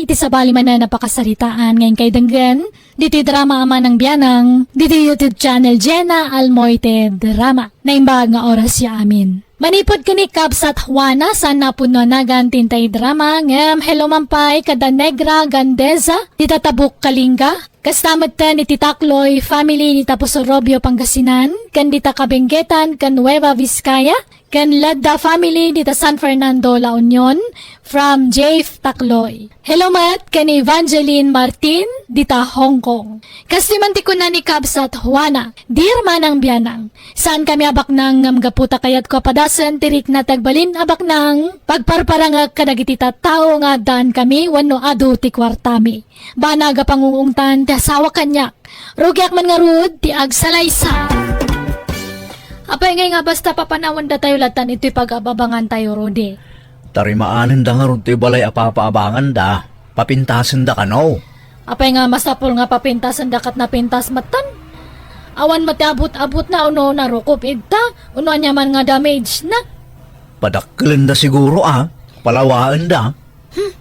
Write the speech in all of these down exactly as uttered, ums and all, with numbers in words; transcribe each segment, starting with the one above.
Iti sabali manen a pakasaritaan nga inkay denggen, ditoy drama a manang bianang, ditoy YouTube channel Jenna Almoite Drama. Naimbag nga oras ya amin. Manipud ken ni Kabsat Juana, saan a pudno a nagan ti intay drama, ngem hello man pay kada Negra Gandesa, dita Tabuk Kalinga, kasta metten iti Takloy family dita Puso Robio, Pangasinan, ken dita Kabenggetan ken Nueva Vizcaya, ken Ladda family dita San Fernando, La Union, from Jave Takloy. Hello met ken Evangeline Martin dita Hong Kong. Kastoy man ti kuna ni Kabsat Juana, "Dear manang bianang, saan kami a baknang ngem gapu ta kayatko a padasen ti rikna ti agbalin a baknang, pagparparangek kadagiti tattao nga addaan kami wenno adu ti kuartami. Banag a pangungungtan ti asawa kaniak. Rugiak man ngarud ti agsalaysay." Apay ngay nga basta papanawendatayo lattan itoy pag-ababangantayo, Rudy? Tarimaanenda ngarud ti balay a papaabanganda. Papintasenda kano? Apay nga masapul nga papintasenda ket napintas metten? Awan met ti abut-abutna, uno narukop idta, uno aniaman nga damage na. Padakkelenda siguro a, palawaenda. Hmm,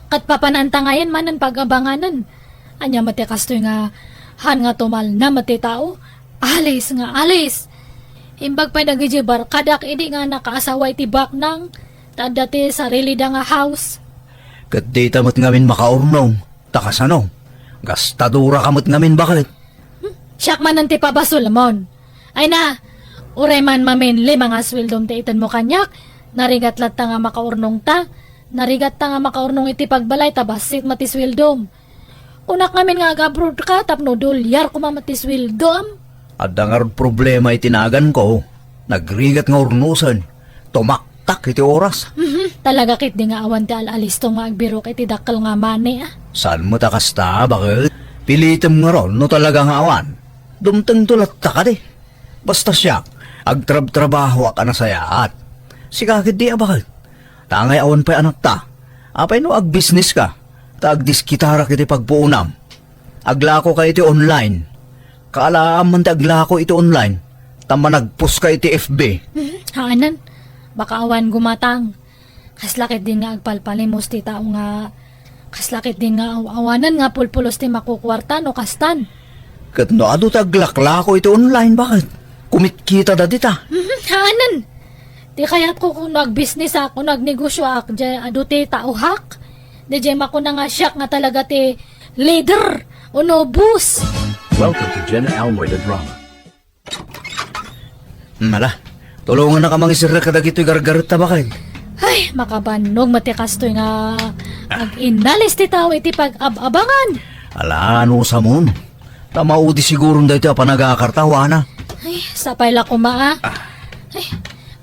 ket papananta ngayen manen pag-abanganen. Ania met ti kastoy nga han nga tumalna met ti tao? Alis nga alis. Imbag pay dagiti barkadak idi nga nakaasawa iti baknang, ta adda ti sarilida nga house. Ket dita met ngamin makaurnong, ta kasano? Gastadora ka met ngamin, baket? Hmm, siak manen ti pabasolmon. Ay na, uray man mamin lima nga sueldom ti itanmo kaniak, narigat latta nga makaurnong ta. Narigat ta nga makaurnong iti pagbalay ta bassit met ti sueldom. Kunak ngamin nga ag-abroad ka tapno dolyar koma met ti sueldom. Adda ngarud problema iti naganko. Nagrigat nga urnosen. Tumaktak iti oras. Mhm. Talaga ketdi nga awan ti al-alistom nga agbirok iti dakkel nga mani, a? Saan met a kasta, baket? Pilitem ngarud no talaga nga awan. Dumtengto latta kadi. Basta siak, agtrabtrabahoak a nasayaat. Sika ketdi a baket. Ta ngay awan pay anakta. Apay no agbisnis ka, ta agdiskitarak iti pagpuonam. Aglako ka iti online. Kaalaam man ti aglako iti online, ta managpos ka iti F B. Mhm, haanen. Baka awan gumatang. Kasla ketdin nga agpalpalimos ti tao nga, kasla ketdin nga aw-awanen nga pulpulos ti makukuarta no kastan. Ket no adu ti aglaklako iti online, baket? Kumitkitada dita. Mhm, haanen. Ti kayatko kuno agbisnisak, kuno agnegosioak, diay adu ti taohak. Diay makuna nga siak nga talaga ti leader, uno boss. Welcome to Jenna Almoy the Drama. Mala, tulongannaka mangisirrek kadagitoy gargaretta, baket. Ay, makabannog met ti kastoy nga ag-innalis ti tao iti pag-ab-abangan. Ala, no samon. Ta maudi siguron daytoy a panagakarta, Juana. Ay, sapay la koma, a. Ah. Ay,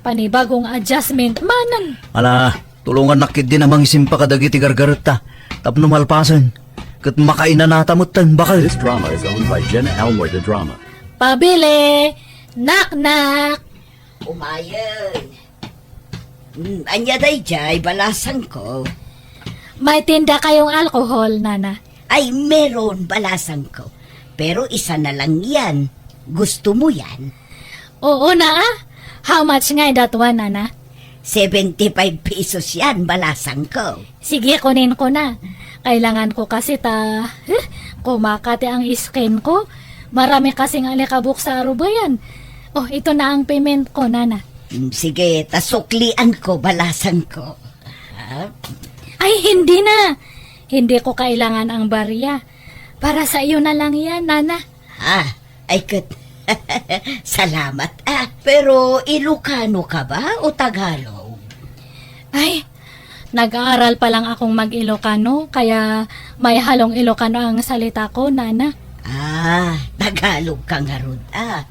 panibagong adjustment manen. Ala, tulongannak ketdin a mangisimpa kadagiti gargaretta tapno malpasen. Ket makainanata metten, baket. This drama is owned by Jenna Almoy the Drama. Pabili! Nak, nak! Umayen. Mm, ania daydiay, balasangko? May tinda kayong alcohol, nana. Ay, meron, balasangko. Pero isa na lang yan. Gusto mo yan? Oo na, a. How much ngay that one, nana? Seventy-five pesos yan, balasangko. Sige, kunin ko na. Kailangan ko kasi ta, huh, kumaka ti ang skin ko. Marami kasing alikabok sa arubayan. Oh, ito na ang payment ko, nana. Mm, sige, ta suklian ko, balasangko. Ah? Ay, hindi na. Hindi ko kailangan ang barya. Para sa iyo na lang yan, nana. Ah, ay ket. Salamat, ah. Pero Ilocano ka ba o Tagalog? Ay, nag-aaral pa lang akong mag-Ilocano, kaya may halong Ilocano ang salita ko, nana. Ah, Tagalog ka ngarud, ah.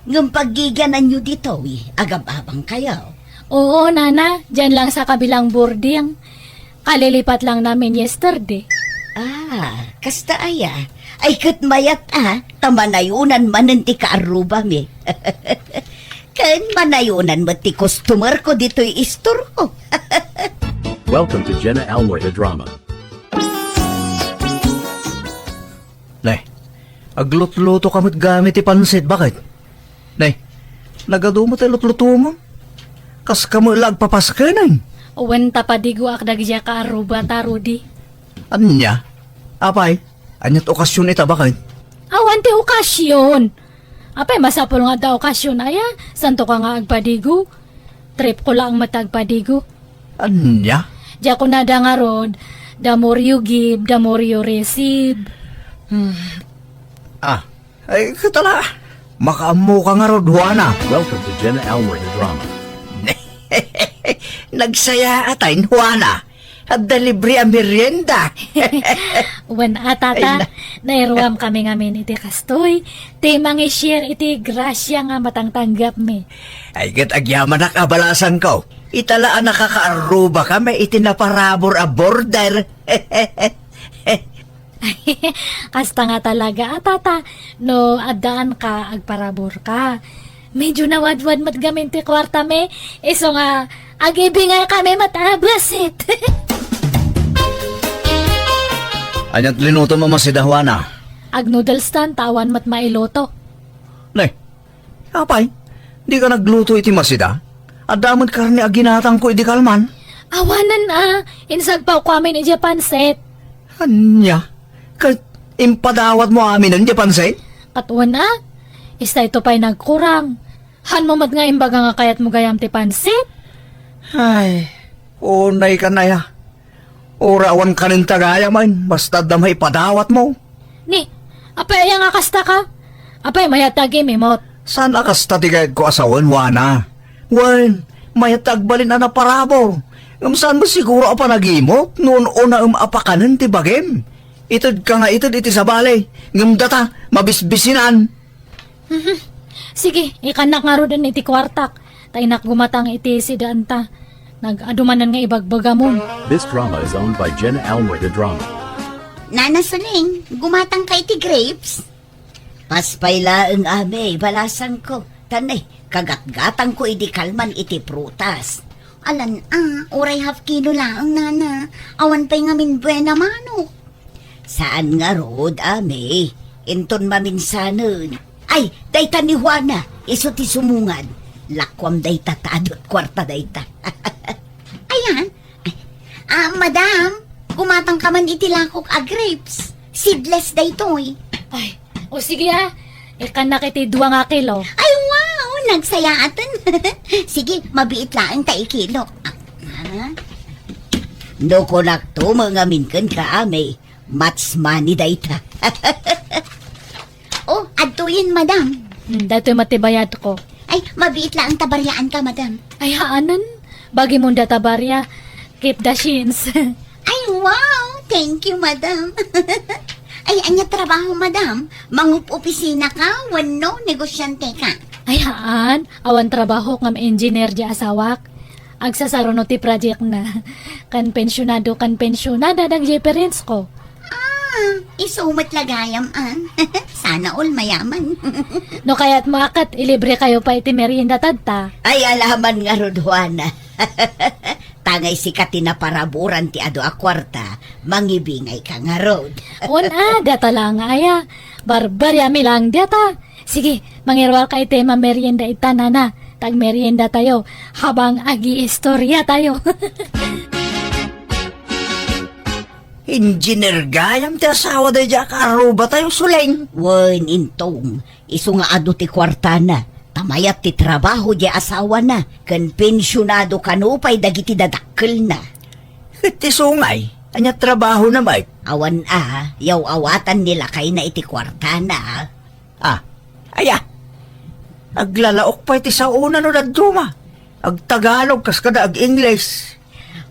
Ngem paggigiananyo ditoy, agab-abang kayo. Oo, nana, diyan lang sa kabilang boarding. Kalilipat lang namin yesterday. Ah, kasta aya. Ay, ket mayat, ah, ta manayonan manen ti kaarrubami. Ken manayonan met ti customer ko ditoy istorko. Welcome to Jenna Almoy the Drama. Nay, aglutluto ka met gami ti pansit, baket? Nay, nagadu met ti lutluto mo? Kas kamo la agpapaskenen? Wen ta padigoak dagiti kaarruba ta, Rudy. Ania? Apay, ania't okasyon ita baket? Awan ti okasyon. Apay, masapul nga adda okasyon aya, santo ka nga agpadigo. Trip ko laeng met agpadigo. Ania? Diak kunada ngarud, the more you give, the more you receive. Hmm. Ah, ay, katala. Makaammo ka ngarud, Juana. Welcome to Jenna Almoy the Drama. Nagsayaat, Juana. Adda libre a merienda. Wen a, tata, ay, na- nairuam kami ngamin iti kastoy. Ti mangi-share iti grasia nga matangtanggapmi. Ay, ket agyamanak a balasangko. Ita la a nakakaarruba kami iti naparabur a border. Kasta nga talaga a, tata, no addaan ka, agparabur ka. Medyo nawadwad met gamin ti kuartami, isu nga agibingay kami met a basit. Ania't linutom a masida, Juana? Ag-noodles tan, ta awan met mailuto. Nay, apay, di ka nagluto iti masida? Adda met karne a ginatangko idi kalman. Awanen a, insagpawko amin idiay pansit. Ania? Ket impadawatmo aminen diay pansit? Ket wen a, istay to pay nagkurang. Hanmo met nga imbaga nga kayatmo gayam ti pansit? Ay, unay kan aya. Uray awan kanen ta gayam, basta adda maipadawatmo. Ni, apay aya nga kasta ka? Apay mayat ti agimimot? Saan a kasta ti kayatko a sawen, Juana? Wen, mayat ti agbalin a naparabur. Ngem saan met siguro a panagimot no un-unaem a pakanen ti bagim? Ited ka nga ited iti sabali, ngem data, mabisbisinan. Mhm. Sige, ikannak ngaruden iti kuartak, ta innak gumatang iti sidaanta. Nag-adu manen nga ibagbagamon. This drama is owned by Jenna Almoy the Drama. Nana Suling, gumatang ka iti grapes? Paspay laeng, Ami, balasangko. Tan, ay, kagatgatangko idi kalman iti prutas. Alan a, uray half kilo laeng, Nana. Awan pay ngamin buena manok. Saan ngarud, Ami. Inton maminsanen. Ay, dayta ni Juana, isu ti sumungad. Lakuam dayta ta adu't kuarta dayta. Ayan. Ay, ah, madam, gumatang ka man iti lakok a grapes. Seedless daytoy. Ay, o sige a. Ikannak iti dua nga kilo. Ay, wow! Nagsayaaten. Sige, mabiit laeng ta ikilo. Ah, ah. No kunakto met ngamin kenka, Ami, match money dayta. Oh, adtoyen, madam. Hmm, daytoy met ti bayadko. Ay, mabiit laeng ta bariaanka, madam. Ay, haanen. Bagimon data baria. Keep the change. Ay, wow! Thank you, madam. Ay, ania trabaho, madam? Mangup-opisina ka wenno negosyante ka? Ay, haan. Awan trabaho ngem engineer di asawak. Agsasaruno ti project na. Kan pensionado, kan pensionada, dagiti parents ko. Ah, isu met la gayam, an. Sana all mayaman. No kayatmo a ket, ilibre kayo pay iti merienda tadta. Ay, alaman ngarud, Juana. Tangay sika ti naparaburan ti adu a kuarta, mangibingay ka ngarud. Wen a, data lang aya. Barbariami lang data. Sige, mangiruar ka iti mamerienda ita, nana. Tagmerienda tayo habang agi-istorya tayo. Engineer gayam ti asawa daydiay a kaarruba tayo, Suleng. Wen, Intong, isu nga adu ti kuartana, ta mayat ti trabaho di asawana, ken pensionado kano pay dagiti dadakkelna. Ket ti sungay, ania trabahona met? Awan a, yaw-awatan ni lakayna iti kuartana. Ah, aya. Aglalaok pay ti saona no dadduma. Agtagalog kas kada ag-Ingles.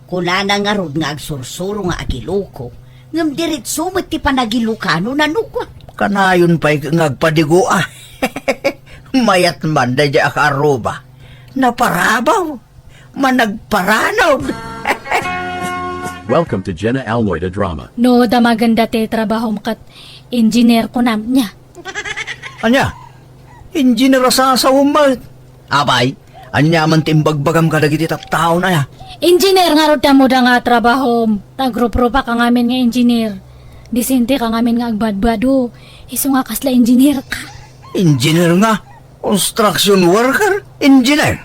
Kunana ngarud nga agsursuro nga agiloko, ngem diretso met ti panagilokano nano kua. Kanayon pay nga agpadigo a. Mayat man daydiay a kaarruba. Naparabaw. Managparanog. Welcome to Jenna Almoy the Drama. No, damagenda ti trabahom ket engineer kunam, nia? Ania? Engineer a sasawem met? Apay, ania man ti imbagbagam kadagiti tattaon aya? Engineer ngarud ti ammoda nga trabahom. Tagruprupaka ngamin nga engineer. Disente ka ngamin nga agbadbado. Isu nga kasla engineer ka. Engineer nga? Construction worker? Engineer?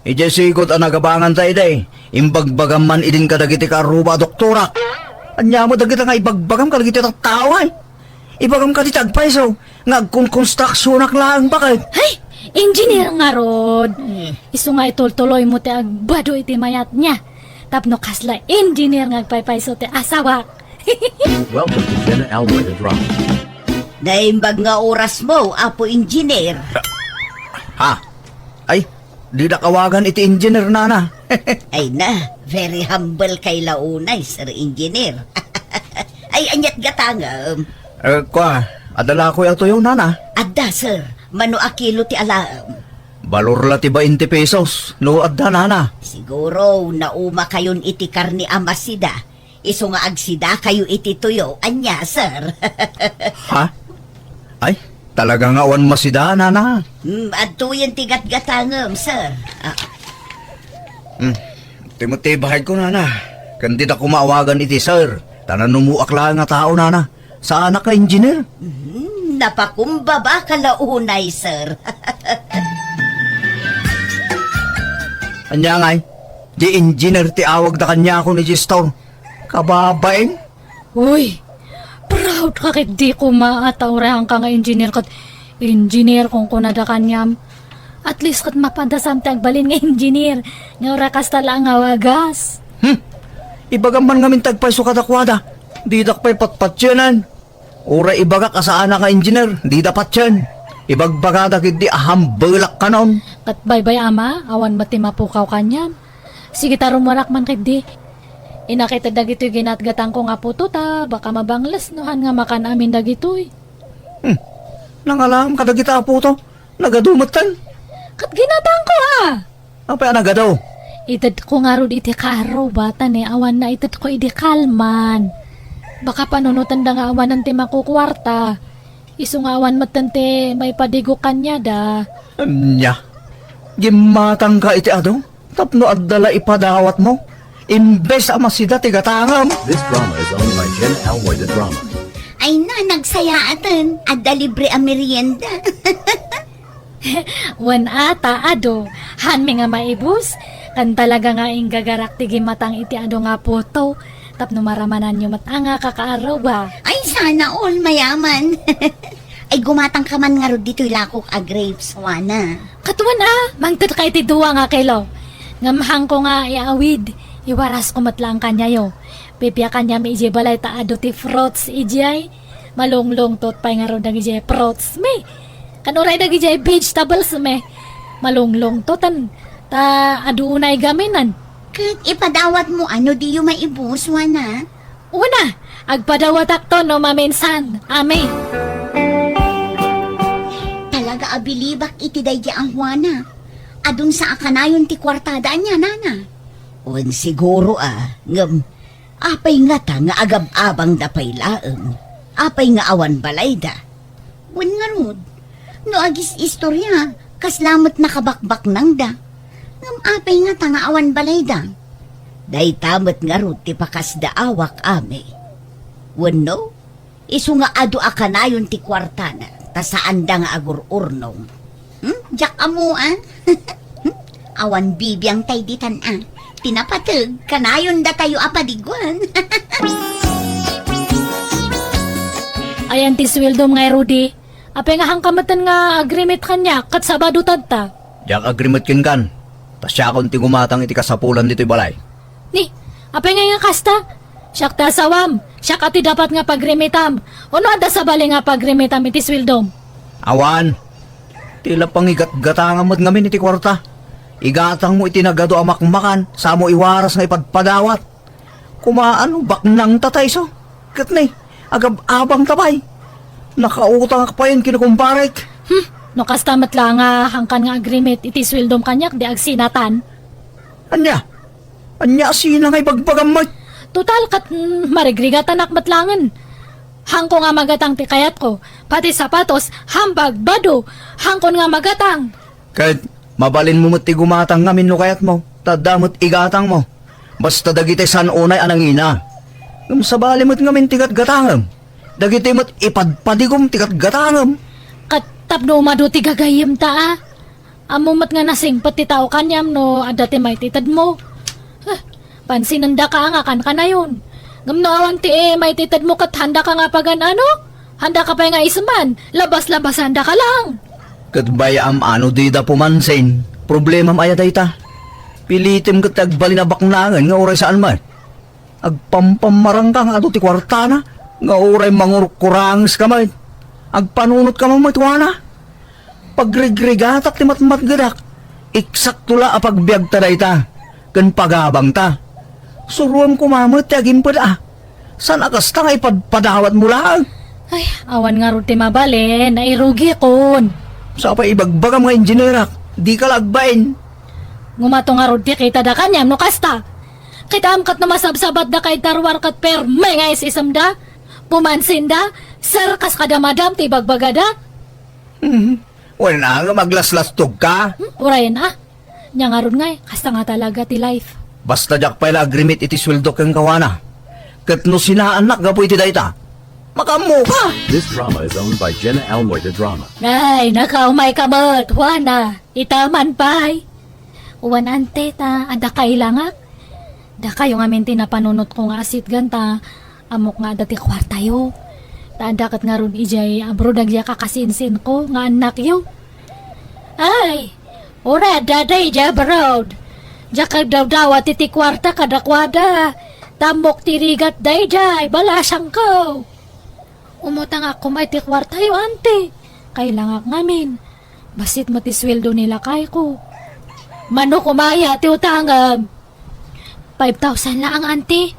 Idiay sigut a nagabanganta idi, imbagbagam man idin kadagiti kaarruba a doktorak. Ania met dagita nga ibagbagam kadagiti tattao, ay? Ibagam kadi ti agpayso nga agkonkonstruksionak laeng baket. Ay, engineer ngarud. Hmm. Isu nga itultuloymo ti agbado iti mayat niya. Tapno kasla engineer nga agpaypayso ti asawak. Welcome to Jenna Almoy the Drama. Naimbag nga oras mo, Apo Engineer. Ha? Ay, didak awagan iti engineer, nana. Ay na, very humble kay la unay, Sir Engineer. Ay, aniat gatangem? Eh, kwa, adda la koy a tuyo, nana? Adda, sir. Mano a kilo ti alaem? Balor la ti bainte pesos, no adda, nana. Siguro, nauma kayon iti karne a masida. Isu nga agsidakayo iti tuyo, ania, sir? Ha? Ay, talaga nga awan masida, nana. Hmm, adtoyen ti gatgatangem, sir. Ah. Hmm. Ti met ti bahay ko, nana. Ken dida koma awagan iti sir. Ta nanumuak laeng a tao, nana. Saanak nga engineer. Hmm, napakumbaba ka la unay, sir. Ania ngay? Di engineer ti awagda kaniako ni Gistor. Kababain? Uy, proud ka ket di koma a taurehanka nga engineer ket engineer kunkunada kaniam. At least ket mapadasam ti agbalin nga engineer nga uray kasta laeng nga wagas. Hmm. Ibagam man ngamin ti agpayso kadakuada. Didak pay patpatienen. Uray ibagak a saanak nga engineer, dida patien. Ibagbagada ketdi a hambelak kanon. Ket baybay-am a, awan met ti mapukaw kaniam. Sige ta rumuarak man ketdi. Inakit dagitoy ginatgatangko nga puto ta baka mabangles no han nga makan amin dagitoy. Hmm. Nangalaam kadagita a puto. Nagadu metten. Ket ginatangko a. Apay a nagadu? Itedko ngarud iti kaarruba ta ni awan naitedko idi kalman. Baka panunotenda nga awanen ti makukuarta. Isu nga awan metten ti maipadigok kaniada. Ania? Gimmatangka iti adu? Tapno adda la ipadawatmo? Imbes a masida ti gatangem. This drama is owned by Jen Almoy the Drama. Ay na, nagsayaaten. Adda libre a merienda. Wen a ta adu, hanmi nga maibus, ken talaga nga inggagarak ti gimmatang iti adu nga puto, tapno maramananyo met a nga kakaarruba. Ay, sana all mayaman. Ay, gumatang ka man ngarud ditoy lakok a grapes, Juana. Ket wen a, mangted ka iti dua nga kilo. Ngem hanko nga iawid, iwarasko met laeng kaniayo. Pipia kaniami idiay balay ta adu ti fruits idiay. Malunglungtot pay ngarud dagidiay fruits mi. Kan uray dagidiay vegetables mi. Malunglungtotan. Ta adu unay gaminan. Ket ipadawatmo a no diyo maibus, Juana? Una, agpadawatakto no maminsan. Ami. Talaga a bilibak iti daydi a Juana. Adun sa a kanayon ti kuartada ania, nana? Wen siguro a, ngem apay ngata nga agab-abangda pay laeng? Apay nga awan balayda? Wen ngarud, no agis-istoria, kasla met nakabakbaknangda. Ngem apay ngata nga awan balayda? Dayta met ngarud ti pakasdaawak, Ami. Wenno, isu nga adu a kanayon ti kuartana, ta saanda nga agur-urnong. Hmm? Diak ammo, a? Hmm? Awan bibiang tay ditan, a. Ti napateg, kanayon datayo a padiguan. Ayan ti sueldom ngay, Rudy. Apay nga hanka metten nga agrimit kaniak ket Sabado tadta? Diak agrimit kenkan. Ta siakon ti gumatang iti kasapulan ditoy balay. Ni, apay ngay nga kasta? Siak ti asawam, siak a ti dapat nga pagrimitam. Ono adda sabali nga pagrimitam iti sueldom? Awan. Ti la pangigatgatangam met ngamin iti kuarta. Igatangmo iti nagadu a makmakan, samo iwaras nga ipadpadawat. Kumaan, baknangta ta isu. Ket ni, agab-abangta pay. Nakautangak payen ken kumparek. Hmm, no kasta met la nga hankan nga agrimit iti sueldom kaniak, di agsinatan. Ania? Ania a sina nga ibagbagam met? Total, ket, mm, marigrigatanak met langen. Hanko nga magatang ti kayatko. Pati sapatos, hambag, bado. Hankon nga magatang. Ket mabalinmo met ti gumatang ngamin no kayatmo, ta adda met igatangmo. Basta dagiti saan unay a nangina. Ngem sabali met ngamin ti gatgatangem. Dagiti met ipadpadigom ti gatgatangem. Ket tapno umadu ti gagayyemta a. Ammo met nga nasingpet ti tao kaniam no adda ti maititedmo. Huh, pansinendaka a nga kankanayon. Ngem no awan ti, eh, maititedmo ket handaka nga pagan-ano? Handaka pay nga isman, labas-labasandaka lang. Ket bay-am a no dida pumansin, problemam aya dayta. Pilitem ket ti agbalin a baknangen nga uray saan met. Agpampammarangka nga adu ti kuartana, nga uray mangurkurangeska met. Agpanunotka met, Juana. Pagrigrigatak ti matmatgedak. Eksakto la a pagbiagta dayta ken pagabangta. Suroem koma met ti agimped a. Saan a kasta nga ipadpadawatmo laeng? Ay, awan ngarud ti mabalin, nairugikon. Sapay ibagbagam nga injinerak, dika la agbain. Ngumato ngarud ti kitada kaniam no kasta. Kitaem ket no masabsabatda kay tarwar ket perme nga is-isemda. Pumansinda, sir, kas kada madam ti ibagbagada. Mhm. Wen a nga maglaslastog ka? Hmm, uray na. Nia ngarud ngay, kasta nga talaga ti life. Basta diak pay la agrimit iti sueldo ken kawana. Ket no sinaannak gapu iti dayta, makaammo ka. This drama is owned by Jenna Almoy, the drama. Ay, nakaumay ka met, Juana. Ita man pay. Wen ante ta, adda kailangak. Dakayo ngamin ti napanunotko nga asitgan ta, ammok nga adda ti kuartayo. Ta adda ket ngarud idiay abroad dagiti kakasinsinko nga annakyo. Ay, uray adda daydiay abroad. Diak agdawdawat iti kuarta kadakuada. Ta ammok ti rigat daydiay, balasangko. Umutangak koma iti kuartayo, ante. Kailangak ngamin. Bassit met ti sueldo ni lakayko. Mano koma aya ti utangem? Five thousand laeng, ante.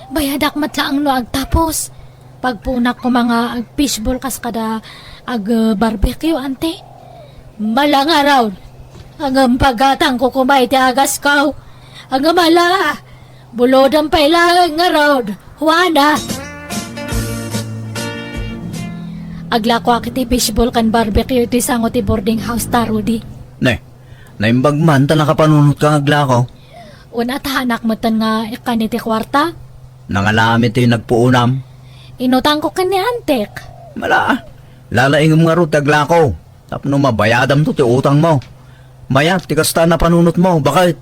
Bayadak met laeng no agtapos. Pagpuonak koma nga ag-fishball kas kada ag-barbecue, ante. Mala ngarud. Ngem pagatangko koma iti agasko. Ngem ala, bulodem pay laeng ngarud, Juana. Aglakoak iti fishball ken barbecue iti sango ti boarding house ta, Rudy. Ne, naimbag man ta nakapanunotka nga aglako. Wen a, ta haanak metten nga ikkan iti kuarta. Nangalam iti nagpuonam. Inutangko ken ni antek. Mala, lalaingem ngarud ti aglako. Tapno mabayadamto ti utangmo. Mayat ti kasta a napanunotmo, baket?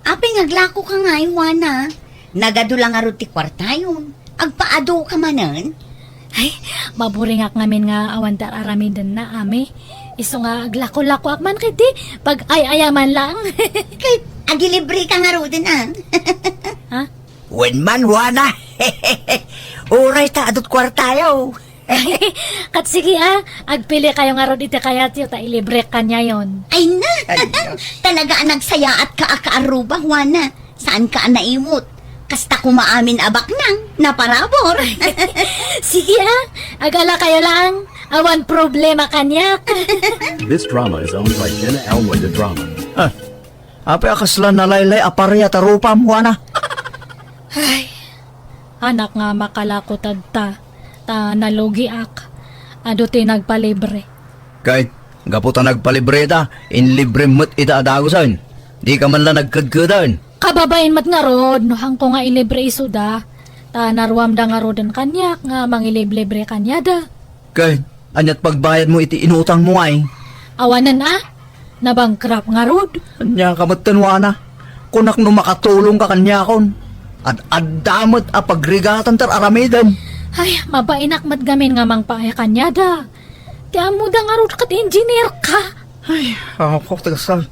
Apay nga aglakoka ngay, Juana? Nagadu la ngarud ti kuartayon. Agpaaduka manen? Ay, maburingak ngamin nga awan ti ar-aramidenna, ami. Isu nga aglako-lakoak man ket di pag-ay-ayaman laeng. Ket agilibreka ngaruden, a? Ha? Wen man, Juana. Uray ta adut kuartayo. Ket sige, a, agpilikayo ngarud iti kayatyo ta ilibrek kaniayon. Ay na! Ay, Diyos. Talaga a nagsayaatka a kaarruba, Juana. Saanka a naimut. Kasta koma amin a baknang, naparabur. Sige, a, agalakayo laeng. Awan problema kaniak. This drama is owned by Jenna Elroy, the drama. Ah, apay a kasla nalaylay a paria ta rupam, Juana? Ay, anak nga makalako tadta, ta nalugiak. Adu ti nagpalibre. Ket, gapu ta nagpalibre ta, inlibrem met ita a dagusen. Dika man la nagkedkeden. Kababain met ngarud, no haanko nga ilibre isuda, ta naruamda ngaruden kaniak nga mangiliblibre kaniada. Ket, aniat pagbayadmo iti inutangmo ngay? Awanen a, nabankrupt ngarud. Ania ka met ken, Juana? Kunak no makatulongka kaniakon. Ad-adda met a pagrigatan ti ar-aramidem. Ay, mabainak met gamin nga mangpaay kaniada. Ti ammoda ngarud ket engineer ka. Ay, apo, ti kasla.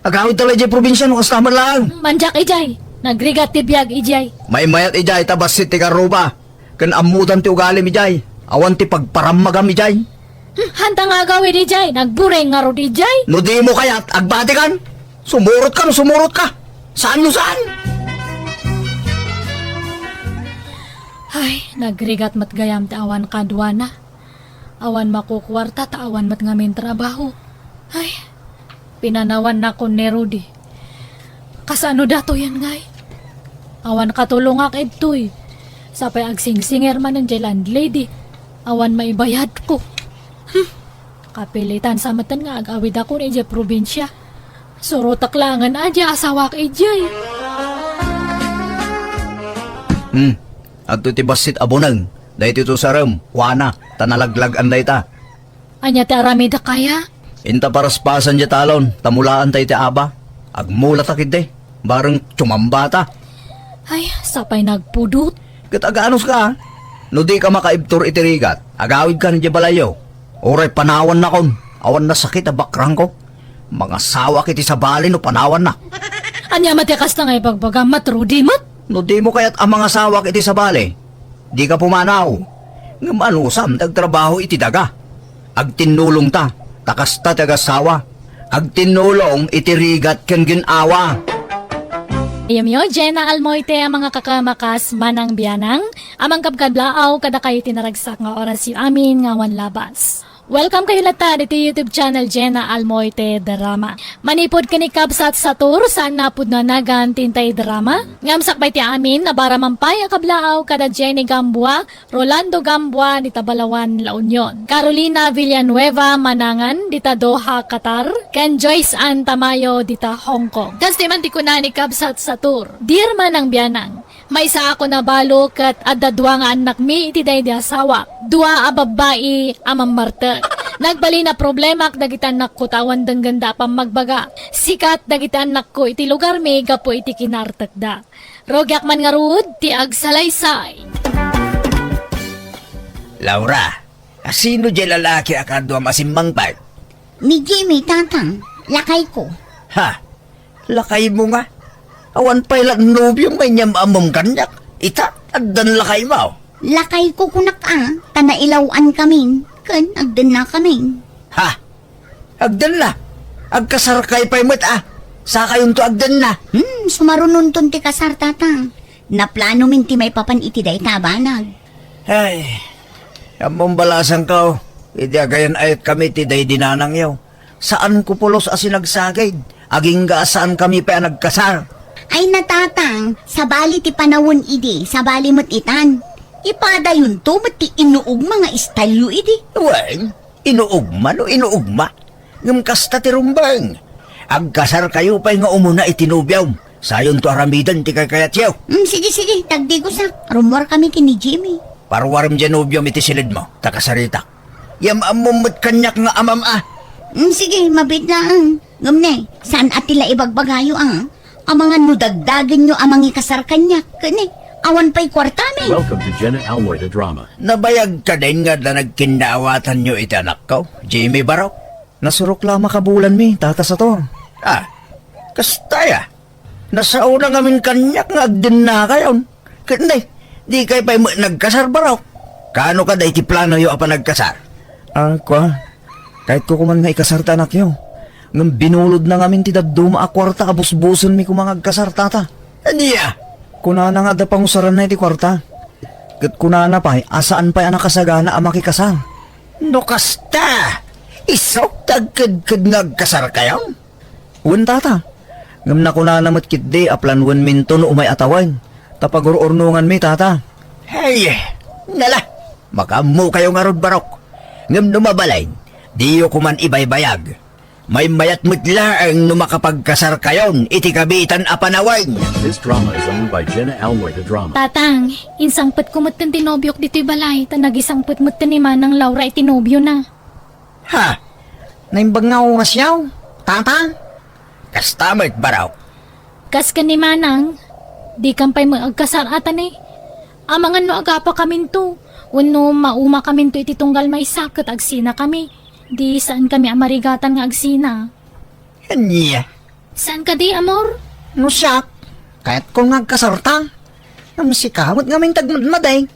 Agawidta la idiay probinsia no kasta met laeng. Mandiak idiay. Nagrigat ti biag idiay. Maymayat idiay ta bassit ti karruba. Ken ammodan ti ugalim idiay. Awan ti pagparammagam idiay. Hmm, hanta nga agawid idiay. Nagburing ngarud idiay. No dimo kayat, agbatikan. Sumurotka no sumurotka. Saan no saan. Ay, nagrigat met gayam ti awan kad Juana. Awan makukuarta ta awan met ngamin trabaho. Ay, pinanawannakon ni Rudy. Kasano datoyen ngay? Awan katulongak idtoy. Sapay agsingsinger manen diay landlady. Awan maibayadko. Hmm. Kapilitan sa metten nga agawidakon idiay probinsia. Surotak laengen a diay asawak idiay. Hmm. Adtoy ti bassit a buneng. Daytoy ti usarem, Juana, ta nalaglag-an dayta. Ania ti aramidek aya? Inta paraspasan diay talon, ta mulaanta iti aba. Agmulata ketdi, bareng tumambata. Ay, sapay nagpudot. Ket aganuska, no dika makaibtur iti rigat, agawidka idiay balayyo. Uray panawannakon, awan nasakit a bakrangko. Mangasawak iti sabali no panawannak. Ania met ti kasta nga ibagbagam, Mat Rudy met? No dimo kayat a mangasawak iti sabali, dika pumanaw. Ngem anusam ti agtrabaho iti daga? Agtinnulongta, ta kasta ti agasawa. Agtinnulong iti rigat ken gin-awa. Ayamyo, Jenna Almoite a mga kakamakas, Manang Bianang, a mangkabkablaaw kadakayo iti naragsak nga orasyo amin nga awan labas. Welcome kayo latta ditoy YouTube channel Jenna Almoite Drama. Manipud ken ni Kabsat Satur, saan napudno a nagan ti intay drama? Ngem sakbay ti amin, nabaraman pay a kablaaw kada Jenny Gamboa, Rolando Gamboa dita Balawan, La Union, Carolina Villanueva Manangan dita Doha, Qatar, ken Joyce Ann Tamayo dita Hong Kong. Kas ti man ti kuna ni Kabsat Satur, Dear Manang Bianang, maysa ako nabalo ket adda dua nga annakmi iti daydi asawak, dua a babbai a mammartek. Nagbalin a problemak dagiti annakko ta awan denggenda a pammagbaga. Sikat dagiti annakko iti lugarmi gapu iti kinartekda. Rugiak man ngarud ti agsalaysay. Laura, a sino diay lalaki a kaduam a simmangpet? Ni Jimmy, Tatang, lakayko. Ha? Lakaymo nga? Awan pay la nobiom nga inyam-ammom kaniak. Ita, addan lakaymo. Lakayko kunak a, ta nailaw-an kamin, ken agdenna kamin. Ha? Agdenna? Agkasarkay pay met a. Sakayonto agdenna. Hmm, sumarunonton ti kasar, Tatang. Naplanomin ti maipapan iti dayta a banag. Ay, ammom balasangko, idi agayan-ayatkami ti daydi nanangyo. Saanko pulos a sinagsagid, agingga a saankami pay a nagkasar. Ay na, Tatang, sabali ti panawen idi, sabali met itan. Ipadayonto met ti inuugma nga istalyo idi. Wen, inuugma no inuugma. Ngem kasta ti rumbeng. Agkasarkayo pay nga umuna iti nobiom. Sayonto aramiden ti kaykayatyo. Mm, sige, sige, tagdigosak. Rummuarkami ken ni Jimmy. Paruarem diay nobiom iti silidmo, ta kasaritak. Yam-ammom met kaniak nga amam a. Mm, sige, mabiit laeng. Ngem ne, saan a ti la ibagbagayo a? Amangan no dagdagenyo a mangikasar kaniak, ket ne, awan pay kuartami. Welcome to Jenna Almoy the Drama. Nabayag kadin nga adda nagkinnaawatanyo iti anakko, Jimmy Barok? Nasurok la a makabulanmi, Tata Sator. Ah, kasta aya? Nasaona ngamin kaniak nga agdennakayon. Ket ne, dikay pay met nagkasar, Barok? Kaano kadi iti planoyo a panagkasar? Ah, kua, kayatko koman nga ikasar ti anakyo. Ngem binulodna ngamin ti dadduma a kuarta a busbusenmi koma nga agkasar, Tata. Ania? Kunana nga adda pangusaranna iti kuarta. Ket kunana pay a saan pay a nakasagana a makikasar. No kasta, isu ti agkedked nga agkasarkayon? Wen, Tata. Ngem nakunana met ketdi a planoenminto no umay a tawen, ta pagur-urnonganmi, Tata. Hey, nala, makaammokayo ngarud, Barok. Ngem no mabalin, diyo koman ibaybayag. Maymayat met laeng no makapagkasarkayon iti kabiitan a panawen. This drama is owned by Jenna Almoy the Drama. Tatang, insangpetko metten ti nobiok ditoy balay, ta nagisangpet metten ni Manang Laura iti nobiona. Ha? Naimbag nga oras yaw, Tata? Kasta met, Barok. Kas ken ni Manang, dikan pay met agkasar a, Tatang. Amangan no agapakaminto, wenno maumakaminto iti tunggal maysa ket agsinakami. Di saankami a marigatan nga agsina. Ania? Saan kadi, amor? No siak, kayatko nga agkasarta. Ngem sika met ngamin ti agmadmadi.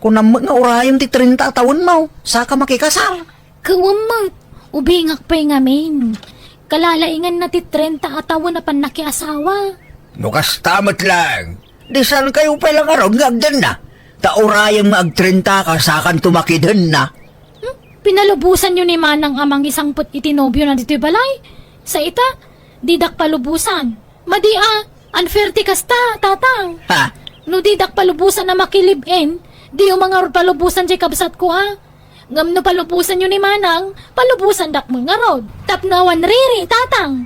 Kunam met nga urayem ti trenta a tawenmo, saka makikasar. Ket wen met, ubingak pay ngamin. Kalalainganna ti trenta a tawen a pannakiasawa. No kasta met laeng, di saankayo pay la ngarud nga agdenna? Ta urayem nga agtrentaka, sakanto makidenna. Hmm? Pinalubosanyo ni Manang a mangisangpet iti nobiona ditoy balay? Sa ita, didak palubosan. Madi a, unfair ti kasta, Tatang. Ha? No didak palubosan a makilive-in, diyo man ngarud palubosan diay kabsatko a. Ngem no palubosanyo ni Manang, palubosandak met ngarud. Tapno awan riri, Tatang.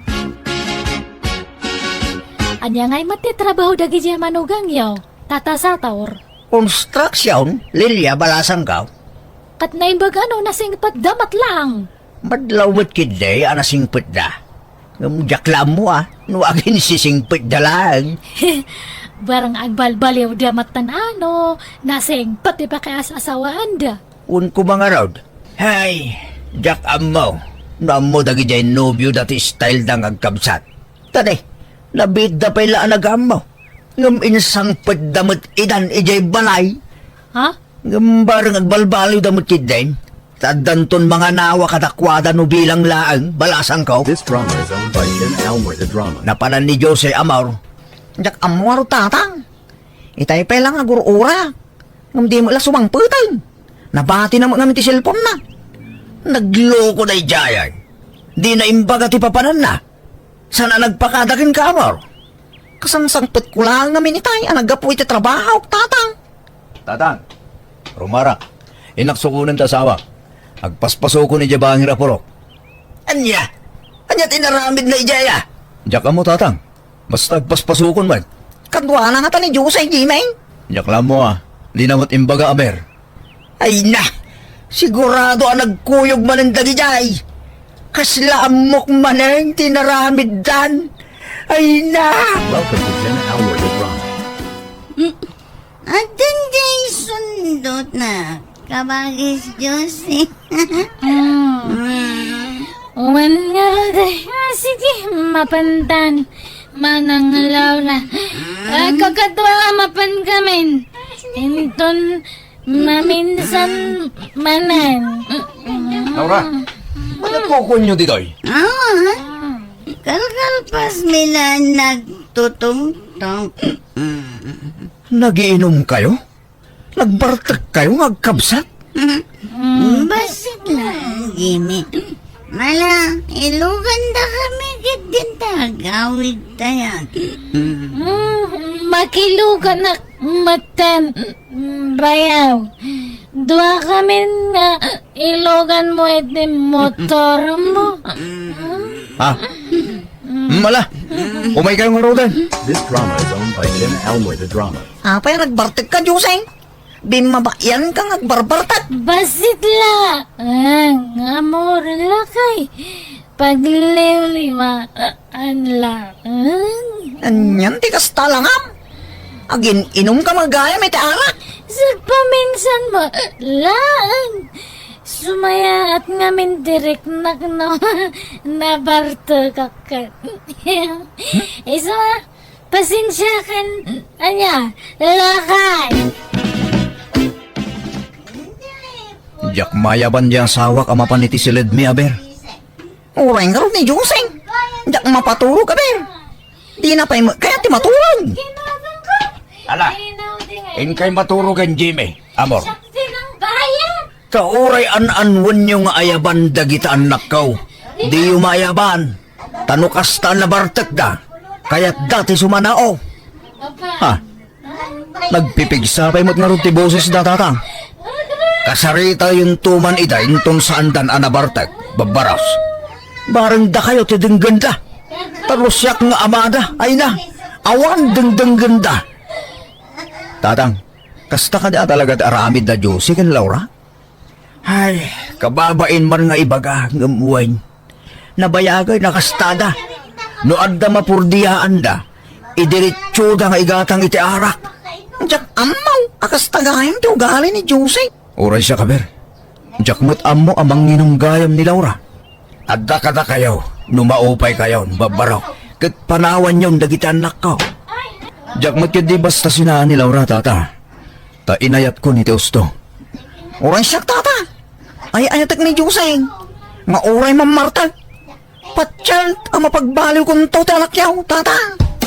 Ania ngay met ti trabaho dagidiay manugangyo, Tata Sator? Construction, Lilia, balasangko. Ket naimbag a no nasingpetda met laeng. Madlaw met ketdi a nasingpetda. Ngem diak la ammo a no aginsisingpetda laeng. Barang agbalbaliwda met tan ano, nasingpet ti pakias-asawaanda. Wen koma ngarud. Hay, diak ammo no ammo dagidiay nobioda ti styleda nga agkabsat. Tadi, nabiitda pay la a nagaammo. Ngem insangpetda met idan idiay balay. Ha? Ngem bareng agbalbaliwda met ketdin. Ta addanton manganawa kadakuada no bilang laeng, balasangko. This drama is owned by Jen Elmer the Drama. Napanan ni Jose Amor. Diak ammo ngarud, Tatang. Itay pay la nga agur-ura. Ngem di met la sumangpeten. Nabatina met ngamin ti cellphone-na. Nagloko daydiay. Dina imbaga ti papananna. Saan a nagpakada kenka, Amor? Kasangsangpetko laeng ngamin itay a naggapu iti trabahok, Tatang. Tatang, rumarak. Innak sukonen ti asawak. Agpaspasukon idiay bangir a purok. Ania? Ania ti inaramidna idiay a? Diak ammo, Tatang. Basta agpaspasukon met. Kaduana ngata ni Jose, Jimmy? Diak la ammo a. Dina met imbaga, aber. Ay na! Sigurado a nagkuyog manen dagidiay. Kasla ammok manen ti naramiddan. Ay na! Welcome to Jen Elmer the Drama. Addan diay sundotna, kabagis Jose. Mm. Wen ngarud, ah, sige, mapantan. Manang Laura, ah, kakadua a mapan ngamin. Inton maminsan manen. Laura, ania ti kukuenyo ditoy? Ah, kalkalpasmi la nagtutungtong. Nagiinumkayo? Nagbartekkayo nga agkabsat? Bassit la, Jimmy. Mala, ilugandakami ketdin ti agawidtayo. Mm, makiluganak metten, mm, bayaw. Duakamin nga iluganmo iti motormo. Ah, mala, umaykayo ngaruden. This drama is owned by Jen Elmer the Drama. Apay a nagbartekka, Jose? Bimmabaianka nga agbarbartek. Bassit la! Ah, nga amor lakay. Pagliwliwaan la. Ah. Anian ti kasta langam? Agin-inumka gayam iti arak? Sagpaminsan mo laeng. Sumayaat ngamin ti riknak no nabartekak. Isu a, Pasensiakan, ania, lakay. Diak mayaban ti asawak a mapan iti siledmi, aber. Uray ngarud ni Joseng. Diak mapaturog, aber. Dina pay met kayat ti maturog. Ala, inkay maturogen, Jimmy, amor. Ta uray an-anwenyo nga ayaban dagiti annakko, diyo maayaban. Ta no kasta a nabartekda, kayatda ti sumanao. Ha? Nagpipigsa pay met ngarud ti bosesda, Tatang. Kasaritayonto man ida inton saandan a nabartek, babbaros. Bareng dakayo ti denggenda. Ta no siak nga amada, ay na, awan dengdenggenda. Tatang, kasta kadi a talaga ti aramid da Josie ken Laura? Ay, kababain man nga ibaga, ngem wen. Nabayagay a kastada. No adda mapurdiaanda, idiretsoda nga igatang iti arak. Diak ammo a kasta gayam ti ugali ni Jose. Uray siak, aber. Diak met ammo a manginum gayam ni Laura. Adda kadakayo, no maupaykayon, babbarok, ket panawanyon dagiti annakko. Diak met ketdi basta sinaan ni Laura, Tata. Ta inayatkon iti usto. Uray siak, Tata. Ay-ayatek ni Jose nga uray mammartek, patienko a mapagbaliwkonto ti anakyo, Tata.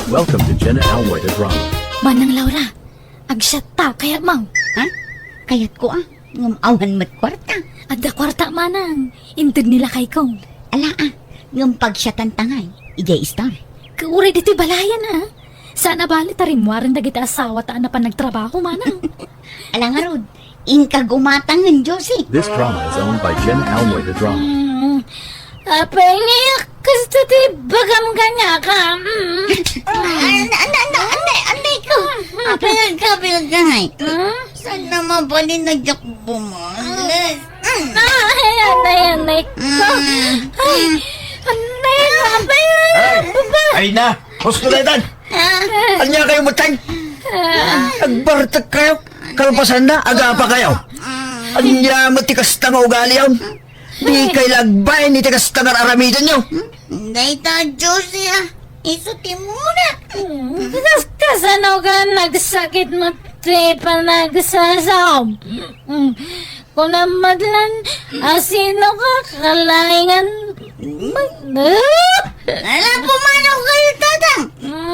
Welcome to Jenna Alway the Drama. Manang Laura, agsiatta, kayatmo? Ha? Kayatko a, ngem awan met kuarta. Adda kuarta, Manang. Inted ni lakayko. Ala a, ngem pagsiatanta ngay, idiay istar. Kauray ditoy balayan a. Saan a bali ta rimmuaren dagiti asawata a napan nagtrabaho, Manang. Ala ngarud, inka gumatangen, Josie. This drama is owned by Jen Alway the Drama. Mm. Apay nga kasta ti bagam kaniaka? Mm. An-, an-, an-, anay, anay ko. Apay nga kabilgay? Hmm? Saan na mabalin a diak bumales? Mm. Ay, anay, anay ko. Mm. Ay, anay, apay nga. Ay, ay na. Husto na itan. Ah. Ania kayo, mutang? Agbartek kayo, kalpasanna, agapa kayo. Ania met ti kasta nga ugaliyo? Dikay la agbain iti kasta nga ar-aramidenyo. Dayta, Josie, ah. Isu ti muna. Kas-, kasano ka nagsakit met ti panagsasaom? Kunam met laeng, asino ka kalaingan? Ala, pumanaw kayo, Tatang.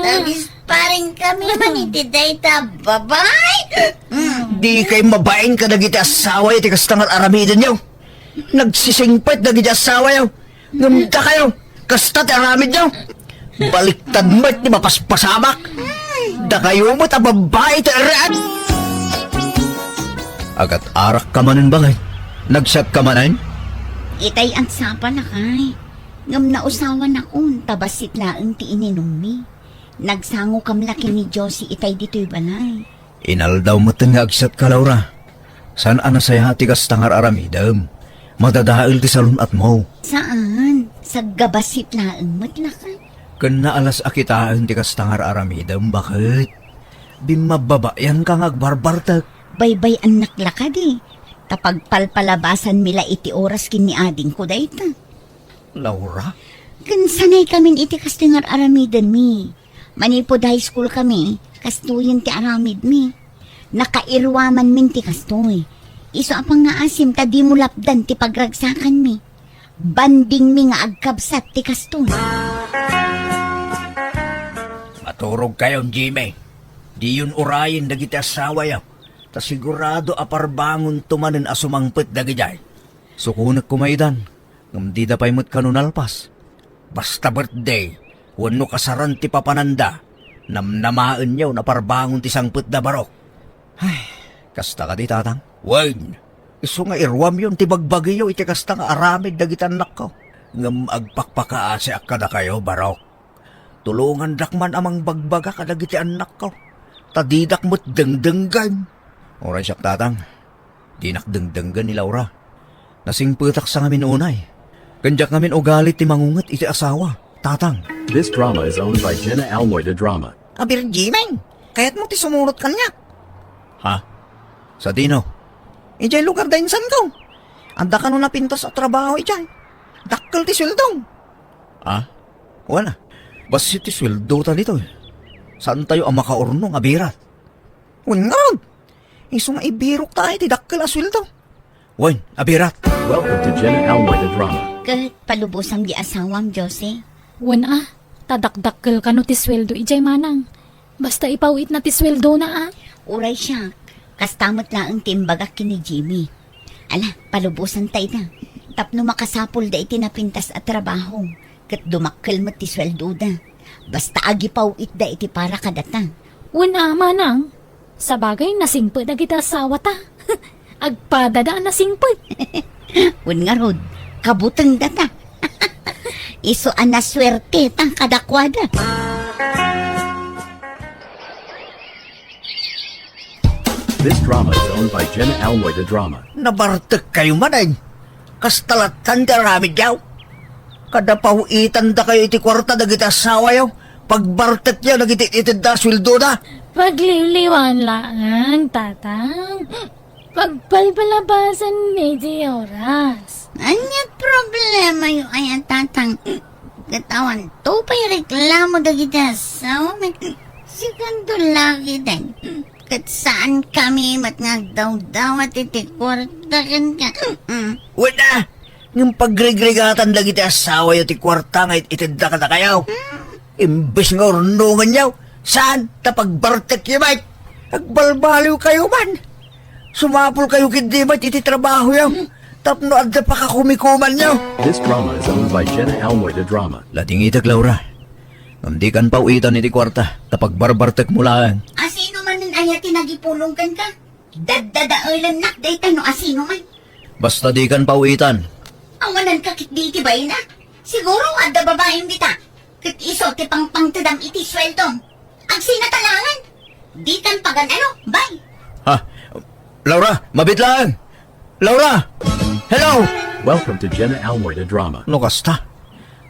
Tabis parin kami man iti dayta babai. Dikay mabain kadagiti asawayo ti kasta nga ar-aramidenyo. Nagsisingpet dagiti asawayo. Ngem dakayo, kasta ti aramidyo. Baliktad met ti mapaspasamak. Dakayo met a babbai ti iraan. Agat-arak ka manen, baket. Nagsiak ka manen? Itay agsapa, lakay. Ngem nausawanakon ta bassit laeng ti ininummi. Nagsangokam la ken ni Josie itay ditoy balay. Inaldaw met nga agsiak ka, Laura. Saan a nasayaat ti kasta nga ar-aramidem. Madadael ti salun-atmo. Saan? Saggabassit laeng met, lakay. Ken naalas a kitaen ti kasta nga ar-aramidem, baket. Bimmabbabayan ka nga agbarbartek. Baybay-annak la kadi. Ta pagpalpalabasanmi la iti oras ken ni adingko dayta. Laura? Ken sanay kamin iti kastoy nga ar-aramidenmi. Manipud high school kami, kastoyen ti aramidmi. Nakairuamanmin ti kastoy. Isu a pangngaasim ta dimo lapdan ti pagragsakanmi. Bandingmi nga agkabsat ti kastoy. Maturog kayon, Jimmy. Diyon urayen dagiti asawayo. Ta sigurado a parbangonto manen a sumangpet dagidiay. Sukonek koma itan. Ngem dida pay met kano nalpas. Basta birthday, wenno kasaran ti papananda, namnamaenyo a parbangon ti sangpetda, barok. Ay, kasta kadi, Tatang? Wen, isu nga iruamyon ti bagbagiyo iti kasta nga aramid dagiti annakko. Ngem agpakpakaasiak kadakayo, barok. Tulongandak man a mangbagbaga kadagiti annakko, ta didak met dengdenggen. Uray siak, Tatang, dinak dengdenggen ni Laura. Nasingpetak sa ngamin unay. Ken diak ngamin ugali ti mangunget iti asawa, Tatang. This drama is owned by Jenna Almoy de Drama. Abir, Jimeng, kayatmo ti sumurot kaniak? Ha? Sadino? Idiay lugar da insanko. Adda kano napintas a trabaho idiay. Dakkel ti sueldom. Ah? Wen a. Bassit ti sueldota ditoy. Saantayo a makaurnong a birat. Wen ngarud. Isu nga ibirokta ti dakkel a sueldo. Wen, a birat. Welcome to Jenna Almoy the Drama. Ket palubosan ti asawam, Josie. Wen a, ta dakdakkel kano ti sueldo idiay manang. Basta ipaw-itna ti sueldona a. Uray siak, kasta met laeng ti imbagak ken ni Jimmy. Ala, palubosanta ida. Tapno makasapulda iti napintas a trabaho, ket dumakkel met ti sueldoda. Basta agipaw-itda iti para kadata. Wen a, manang. Sabagay, nasingpet dagiti asawata. Agpadada a nasingpet. Wen ngarud, kabutengdata. Isu a nasuerteta kadakuada. This drama is owned by Jenna Almoy the Drama. Nabartek kayo man, ay. Kasta lattan ti aramidyo. Kada paw-itandakayo iti kuarta dagiti asawayo, pagbartekyo dagiti itedda a sueldoda. Pagliwliwan laeng, Tatang. Pagpalpalabasan iti oras. Ania problemayo aya, Tatang? Ket awanto pay reklamo dagiti asawami. Sikanto lagi den. Ket saan kami met nga agdawdawat iti kuarta kenka. Mm. Wen a, ngem pagrigrigatan dagiti asawayo ti kuarta nga it-, itedda kadakayo. Imbes nga urnonganyo, saan ta pagbartekyo met. Agbalbaliwkayo man. Sumapulkayo ketdi met iti trabahoyo tapno adda pakakumikumanyo. This drama is owned by Jenna Almoy the Drama. Ladingitek, Laura. Ngem dikan paw-itan iti kuarta, ta pagbarbartekmo laeng. Asino manen aya ti nagipulong kenka? Daddadaelennak dayta no asino man. Basta dikan paw-itan. Awananka ketdi iti bayna? Siguro adda babaem dita. Ket isu ti pangpangtedam iti sueldom. Agsinatalangan. Dikan pagan-ano, bay. Ha? Laura, mabiit laeng. Laura! Hello! Welcome to Jenna Almoy the Drama. No kasta,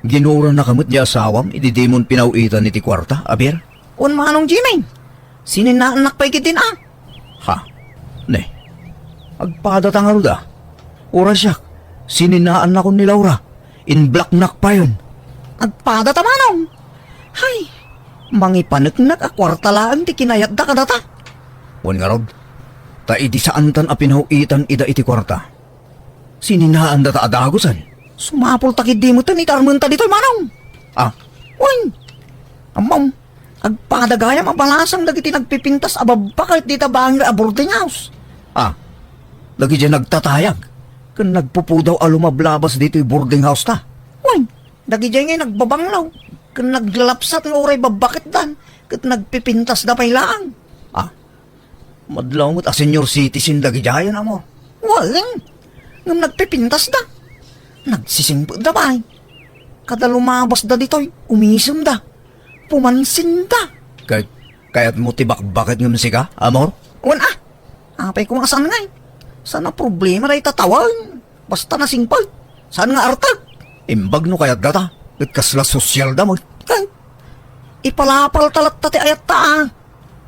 ginurannaka met ti asawam idi dimon pinaw-itan iti kuarta, Abir? Wen, Manong Jimmy. Sininaannak pay ketdin a. Ha? Ne. Agpadata ngarud a. Uray siak, sininaannakon ni Laura. In-blocknak payen. Agpadata, manong. Hay, mangipaneknek a kuarta laeng ti kinayatda kadata. Wen ngarud, ta idi saantan a pinaw-itan ida iti kuarta, sininaandata a dagusen. Sumapulta ketdi metten iti armenta ditoy, manong. Ah, wen, ammom, agpada gayam a balasang dagiti nagpipintas a babbaket dita bangir a boarding house. Ah, dagidiay nagtatayag ken nagpupudaw a lumablabas ditoy boarding house ta. Wen, dagidiay ngay nagbabanglaw ken naglalapsat nga uray babbaketdan ket nagpipintasda pay laeng. Ah, madlaw met a senior citizen dagidiayen, Amor. Wen, ngem nagpipintasda. Nagsisingpetda pay. Kada lumabasda ditoy, umisemda. Pumansinda. Kay, kayatmo ti bakbaket ngem sika, Amor? Wen a. Apay koma saan ngay? Saan a problema dayta tawen? Basta nasingpet. Saan nga artek? Imbag no kayatda ta. Ket kasla sosyalda met. Kay, ipalapalta latta ti ayatta a.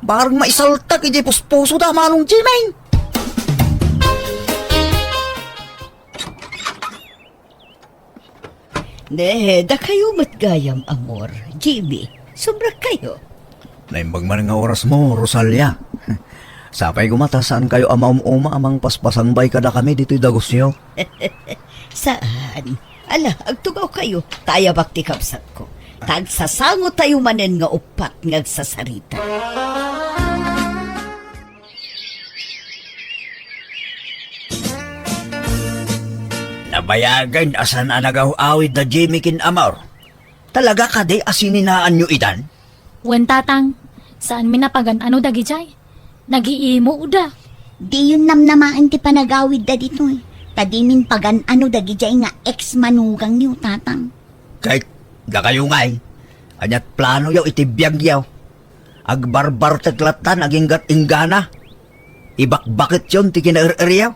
Barang maisaltak idiay puspusoda, Manong Jimmy. Ne, dakayo met gayam, Amor. Jimmy, sumrekkayo. Naimbag man nga orasmo, Rosalia. Sapay koma ta saankayo a maum-uma a mangpaspasangbay kadakami ditoy dagusyo. Saan? Ala, agtugawkayo, ta ayabak ti kabsatko. Ta agsasangotayo manen nga uppat nga agsasarita. Nabayagen a saan a nagaw-awid da Jimmy ken Amor. Talaga kadi a sininaanyo idan? Wen, Tatang, saanmi a pagan-ano dagidiay. Nagiimoda. Diyon namnamaen ti panagawidda ditoy. Ta dimin pagan-ano dagidiay nga ex-manugangyo, Tatang. Kay, dakayo ngay, ania't planoyo iti biagyo? Agbarbartek latta aginggat inggana. Ibakbaketyon ti kinaer-eryo.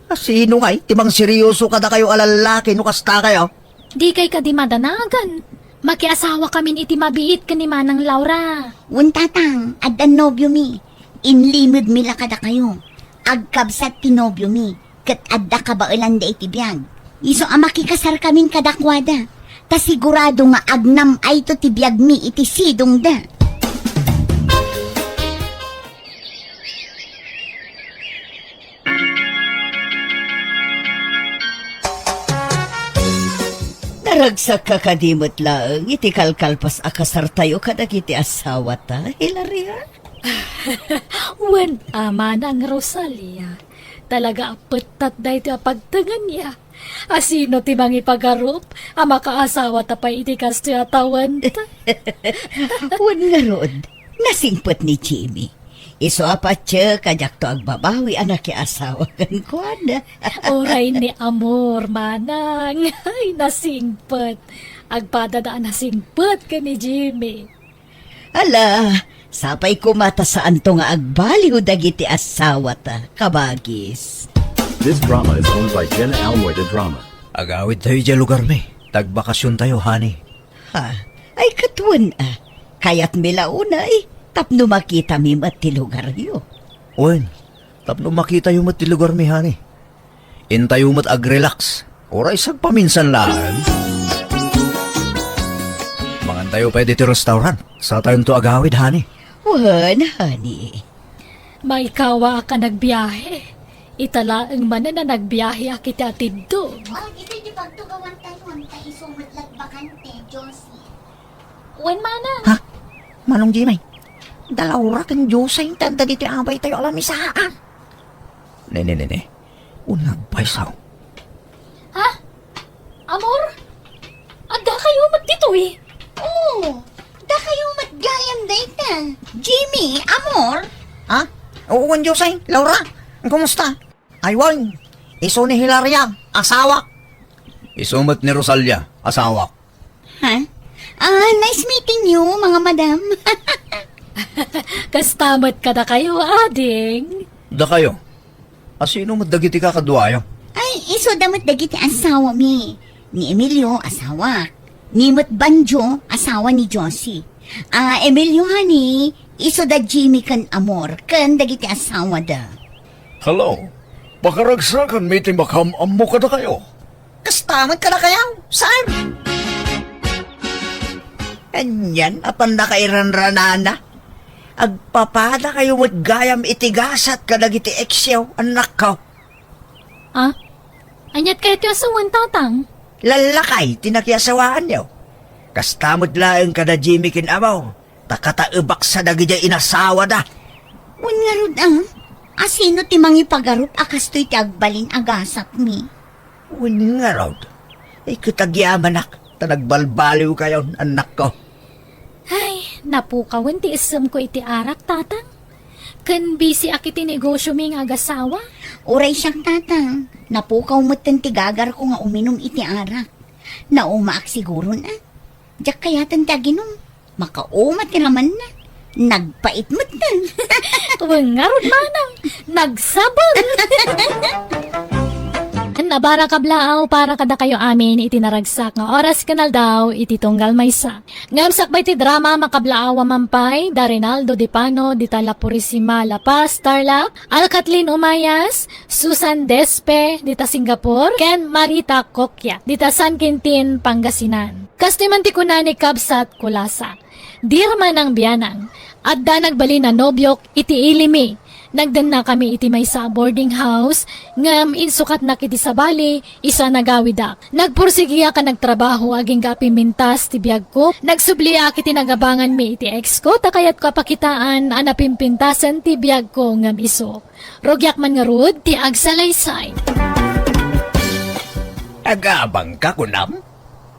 A, sino ngay ti mangseryoso kadakayo a lallaki no kasta kayo? Dikay kadi madanagan. Makiasawakamin iti mabiit ken ni Manang Laura. Wen, Tatang, addan nobiomi. Inlimedmi la kadakayo. Agkabsat ti nobiomi. Ket adda kabaelanda iti biag. Isu a makikasarkamin kadakuada, ta sigurado nga agnam-ayto ti biagmi iti sidongda. Naragsakka kadi met laeng iti kalkalpas a kasartayo kadagiti asawata, Hilaria? Wen a, Manang Rosalia, talaga a pettat daytoy a pagtengenyo. A sino ti mangipagarup a makaasawa ta pay iti kastoy a tawen? Wen ngarud, nasingpet ni Jimmy. Isu a patiek a diakto agbabawi a nakiasawa kenkuana. Uray ni Amor, Manang. Ay, nasingpet. Agpadada a nasingpet ken ni Jimmy. Ala, sapay koma ta saanto nga agbaliw dagiti asawata, kabagis. This drama is owned by Jenna Almoy de Drama. Agawidtayo idiay lugarmi. Tagbakasiontayo, honey. Ha? Ay, ket wen a. Kayatmi la unay tapno makitami met ti lugaryo. Wen, tapno makitayo met ti lugarmi, honey. Intayo met agrelax. Uray sagpaminsan laeng. Mangantayo pay ditoy restaurant. Satayonto agawid, honey. Wen, honey. Maikawaak a nagbiahe. Ita laeng manen a nagbiaheak iti atiddog. Oh, iti ti pagtugawan tayo, ta isu met la bakante, Josie. Wen, Manang. Ha? Manong Jimmy, da Laura ken Josie, inta adda ditoy abay tayo a lamisaan. Ne, ne, ne, ne. Unag paysaw. Ha? Amor? Adda kayo met ditoy? Oo, da kayo met gayam dayta. Jimmy, Amor? Ha? Oo, wen Josie, Laura, kumusta? Ay, wen, isu ni Hilaria, asawak. Isu met ni Rosalia, asawak. Ha? Ah, nice meeting you, mga madam. Kasta met kadakayo, ading. Dakayo? A, sino met dagiti kakaduayo? Ay, isuda met dagiti asawami. Ni Emilio, asawak. Ni met Banjo, asawa ni Josie. A, Emilio, honey, isu da Jimmy ken Amor, ken dagiti asawada. Hello. Pakaragsakanmi ti makam-ammo kadakayo. Kasta met kadakayo, sir. Anian a pannakairanranana. Agpapadakayo met gayam iti gasat kadagiti eksyo, annakko. Ah? Aniat kayat ti asawan, Tatang? Lallakay ti nakiasawaanyo. Kasta met laeng kada Jimmy ken Amor, ta kataebaksa dagidiay inasawada. Wen ngarud, ah? Asino ti mangipagarup a kastoy ti agbalin a gasatmi? Wen ngarud, ay ket agyamanak ta nagbalbaliwkayon, annakko. Ay, napukawen ti isemko iti arak, Tatang. Ken bisiak iti negosyomi nga agasawa. Uray siak, Tatang. Napukaw metten ti gagarko nga uminum iti arak. Naumaak siguron, a. Diak kayaten ti aginum. Makauma ti ramanna. Nagpait metten. Wen ngarud, manang. Nagsabon. Nabara kablaaw para kadakayo amin iti naragsak nga oras ken aldaw iti tunggal maysa. Ngem sakbay ti drama, makablaaw a mampay da Rinaldo Dipano dita La Purisima, La Paz, Tarlac, Alcatlin Umayas, Susan Despe dita Singapore, ken Marita Coquia dita San Quintin, Pangasinan. Kastoy man ti kuna ni Kabsat Kulasa, "Dear Manang Bianang, adda nagbalin a nobiok iti ilimi. Nagdennakami iti maysa a boarding house, ngem insukatnak iti sabali, isu a nagawidak. Nagpursigiak a nagtrabaho agingga a pimpintas ti biagko. Nagsubliak iti nagabanganmi iti ex ko, ta kayatko a pakitaan a napimpintasen ti biagko ngem isu. Rugiak man ngarud ti agsalaysay." Agabangka, kunam?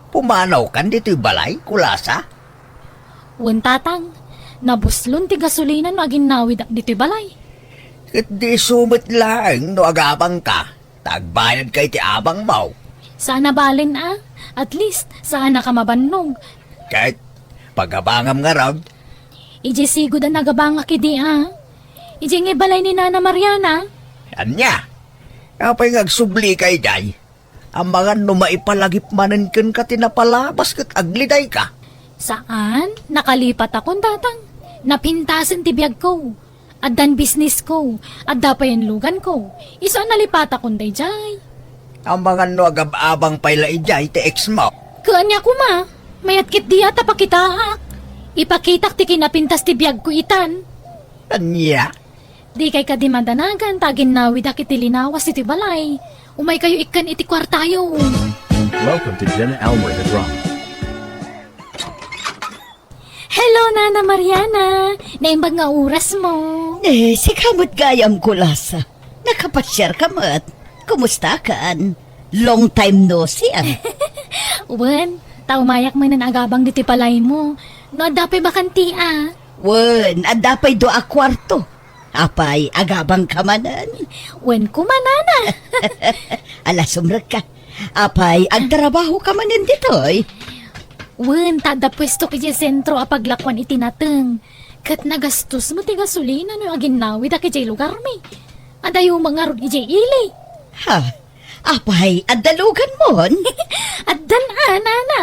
Pumanawkan ditoy balay, Kulasa? Wen, Tatang, nabuslon ti gasolina no aginnawidak ditoy balay. Ket di isu met laeng no agabangka, ta agbayadka iti abangmo. Saan a balen, a. At least, saanaka mabannog. Ket, pagabangam ngarud? Idiay sigud a nagabangak idi, a. Idiay ngay balay ni Nana Mariana. Ania? Apay nga agsublika idiay? Amangan no maipalagip manen kenka ti napalabas ket aglidayka? Saan, nakalipatakon, Tatang. Napintasen ti biagko. Addan bisnisko. Adda pay luganko. Isu a nalipatakon daydiay. Amangan no agab-abang pay la idiay ti ex mo? Ket ania koma? Mayat ketdi a ta pakitaak. Ipakitak ti kinapintas ti biagko itan. Ania? Dikay kadi madanagan ta aginnawidak iti linawas iti balay. Umaykayo ikkan iti kuartayo. Welcome to Jenna Almer the Drama. Hello, Nana Mariana. Naimbag nga orasmo. Eh, sika met gayam, Kulasa. Nakapasiarka met. Kumustakan? Long time no see, a. Wen, ta umayak manen agabang ditoy balaymo. No adda pay bakanti, a. Wen, adda pay dua a kuarto. Apay, agabangka manen? Wen koma, Nana. Ala, sumrekka. Apay, agtrabahoka manen ditoy? Wen, ta adda puestok idiay sentro a paglakuan iti nateng. Ket nagastos met ti gasolina no aginnawidak idiay lugarmi. Adayo met ngarud idiay ili. Ha? Apay, adda luganmon? Addan a, Nana.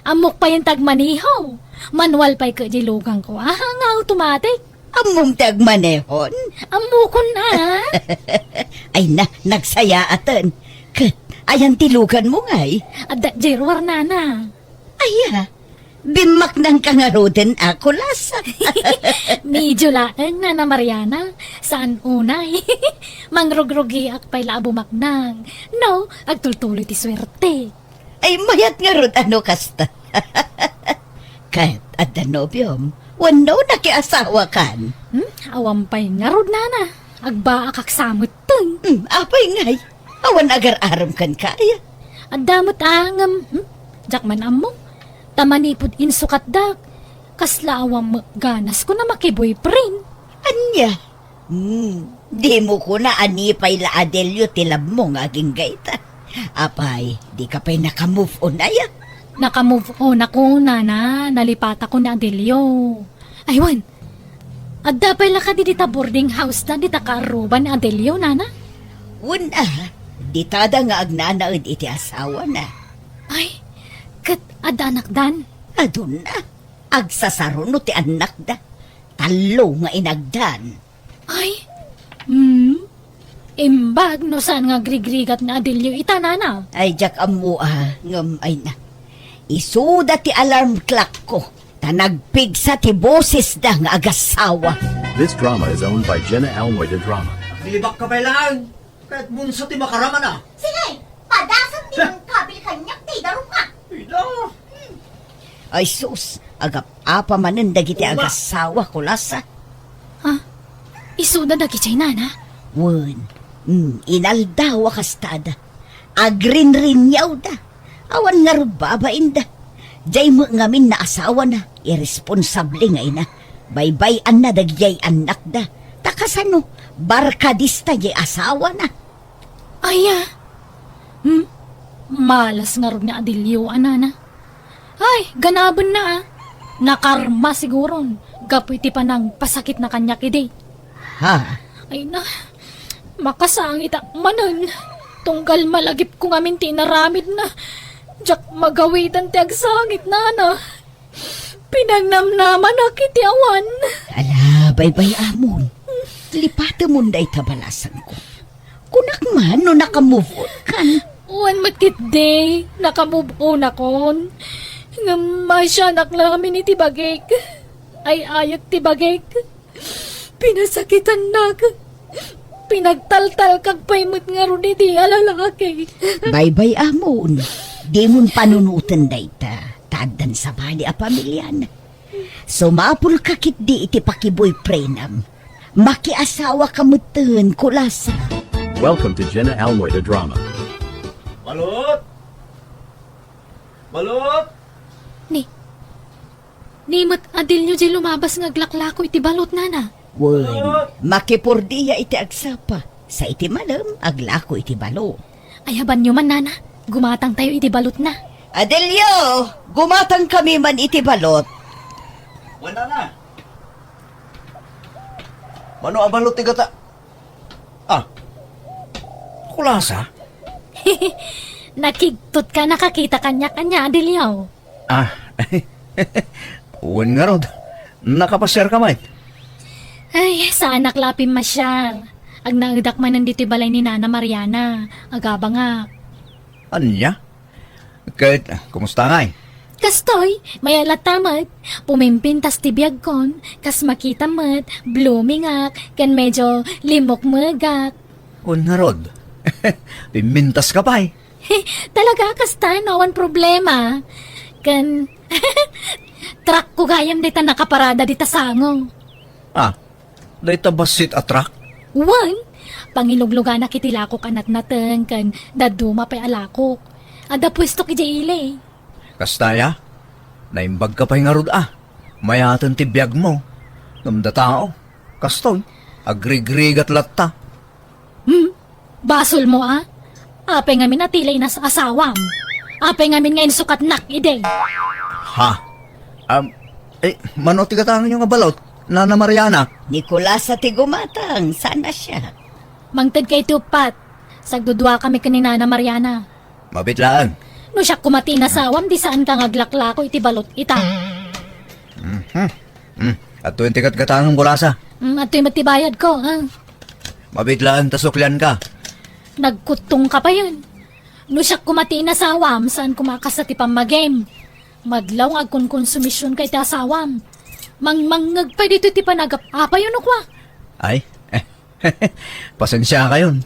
Ammok payen ti agmaneho. Manual pay ket diay luganko, aha, nga automatic. Ammom ti agmanehon? Ammokon a. Ay na, nagsayaaten. Ket, ayan ti luganmo ngay? Adda diay ruar, Nana. Aya, bimmaknangka ngaruden a, Kulasa. Medyo laeng, Nana Mariana. Saan unay? Mangrugrugiak pay la a bumaknang. No, agtultuloy ti suerte. Ay, mayat ngarud a no kasta. Ket adda nobiom, wenno nakiasawakan? Hmm? Awan pay ngarud, Nana. Agbaakak sa metten. Hmm, apay ngay? Awan agar-arem kenka aya? Adda met a ngem, hmm? Diak man ammo. Ta manipud insukatdak, kasla awan met ganasko a makiboyfriend. Ania? Hmm, dimo kuna a ni pay la Adelio ti labmo nga agingga ita. Apay, dika pay naka-move on aya? Naka-move on ako, Nana. Nalipatakon ni Adelio. Ay, wen. Adda pay la kadi dita boarding house da, dita kaarruba ni Adelio, Nana? Wen a, ditada nga agnanaed iti asawana. Ay, Ket adda anakdan? Aduna. Agsasaro no ti annakda. Tallo nga inagdan. Ay, hmm? Imbag no saan nga agrigrigat ni Adelio ita, nana? Ay, diak ammo a, ngem ay na. Isuda ti alarm clock ko, ta nagpigsa ti bosesda nga agasawa. This drama is owned by Jenna Almoy de Drama. Aglibak ka pay laeng, ket bunso ti makaramana. Sige, padasem ti mangkabil kaniak ti idarumka. Ida. Ay sus, agap-apa manen dagiti agasawa, Kulasa. Ha? Isuda dagiti nana? Wen, mm, inaldaw a kastada. Agrinrinniawda. Awan ngarud babainda. Diay met ngamin naasawana, irresponsable nga ina. Baybay-anna dagidiay annakda. Ta kasano, barkadista diay asawana. Aya? Hmm? Malas ngarud ni Adelio a nana. Ay, ganabenna a. Nakarma siguron gapu iti panangpasakitna kaniak idi. Ha? Ay na, makasangitak manen. Tunggal malagipko ngamin ti inaramidna. Diak magawitan ti agsangit, nana. Pinagnamnamanak iti awan. Ala, baybay-amon. Lipatemon dayta balasangko. Kunak man no naka-move on kan. Wen met ketdi, naka-move on-akon. Ngem maasianak laeng iti bagik. Ay-ayat ti bagik. Pinasakitannak. Pinagtaltalkak pay met ngarud iti a lalaki. Baybay-amon. Dimon panunoten dayta. Ta addan sabali a pamiliana. Sumapulka ketdi iti pakiboyfriendam. Makiasawaka metten, Kulasa. Welcome to Jenna Almoy the Drama. Balot! Balot! Ni, ni met Adelio diay lumabas nga aglaklako iti balot, nana. Wen, makipurdiya iti agsapa. Sa iti malem, aglako iti balot. Ayabanyo man, nana. Gumatangtayo iti balotna. Adelio, gumatangkami man iti balot. Wen, nana. Mano a balot ti gata? Ah. Kulasa? Nakigtot ka, nakakita kaniak ania, Adelio? Ah. Wen ngarud. Nakapasiar ka met? Ay, saanak la a pimmasiar. Agnaedak manen ditoy balay ni Nana Mariana. Agabangak. Ania? Ket, kumusta ngay? Kastoy, mayat latta met. Pumimpintas ti biagkon, kas makita met, bloomingak, ken medyo limukmegak. Wen ngarud. Pimpintas ka pay? Talaga, kasta, no awan problema. Ken, truckko gayam dayta nakaparada dita sango. Ah, dayta bassit a truck? Wen, pangilugluganak iti lakok a natnateng ken dadduma pay a lakok. Adda puestok idiay ili. Kasta aya? Naimbag ka pay ngarud a. Mayaten ti biagmo. Ngem datao, kastoy, agrigrigat latta. Hmm? Basolmo a? Apay ngamin a ti la inas-asawam? Apay ngamin nga insukatnak idi? Ha? Am, eh, mano ti gatanganyo nga balot, Nana Mariana? Ni Kulasa ti gumatang, saan a siak. Mangtedka iti uppat. Sagduduakami ken ni Nana Mariana. Mabiit laeng. No siak koma ti inasawam, di saanka nga aglaklako iti balot ita. Mhm. Hmm. Adtoy ti gatgatangem, Kulasa. Hmm, adtoy met ti bayadko, ha? Mabiit laeng ta suklianka. Nagkuttongka payen. No siak koma ti inasawam, saan koma a kasta ti pammagim. Madlaw nga agkonkonsumisionka iti asawam. Mangmangngeg pay ditoy ti panagap-apayo no kua. Ay, eh, Pasensiakayon.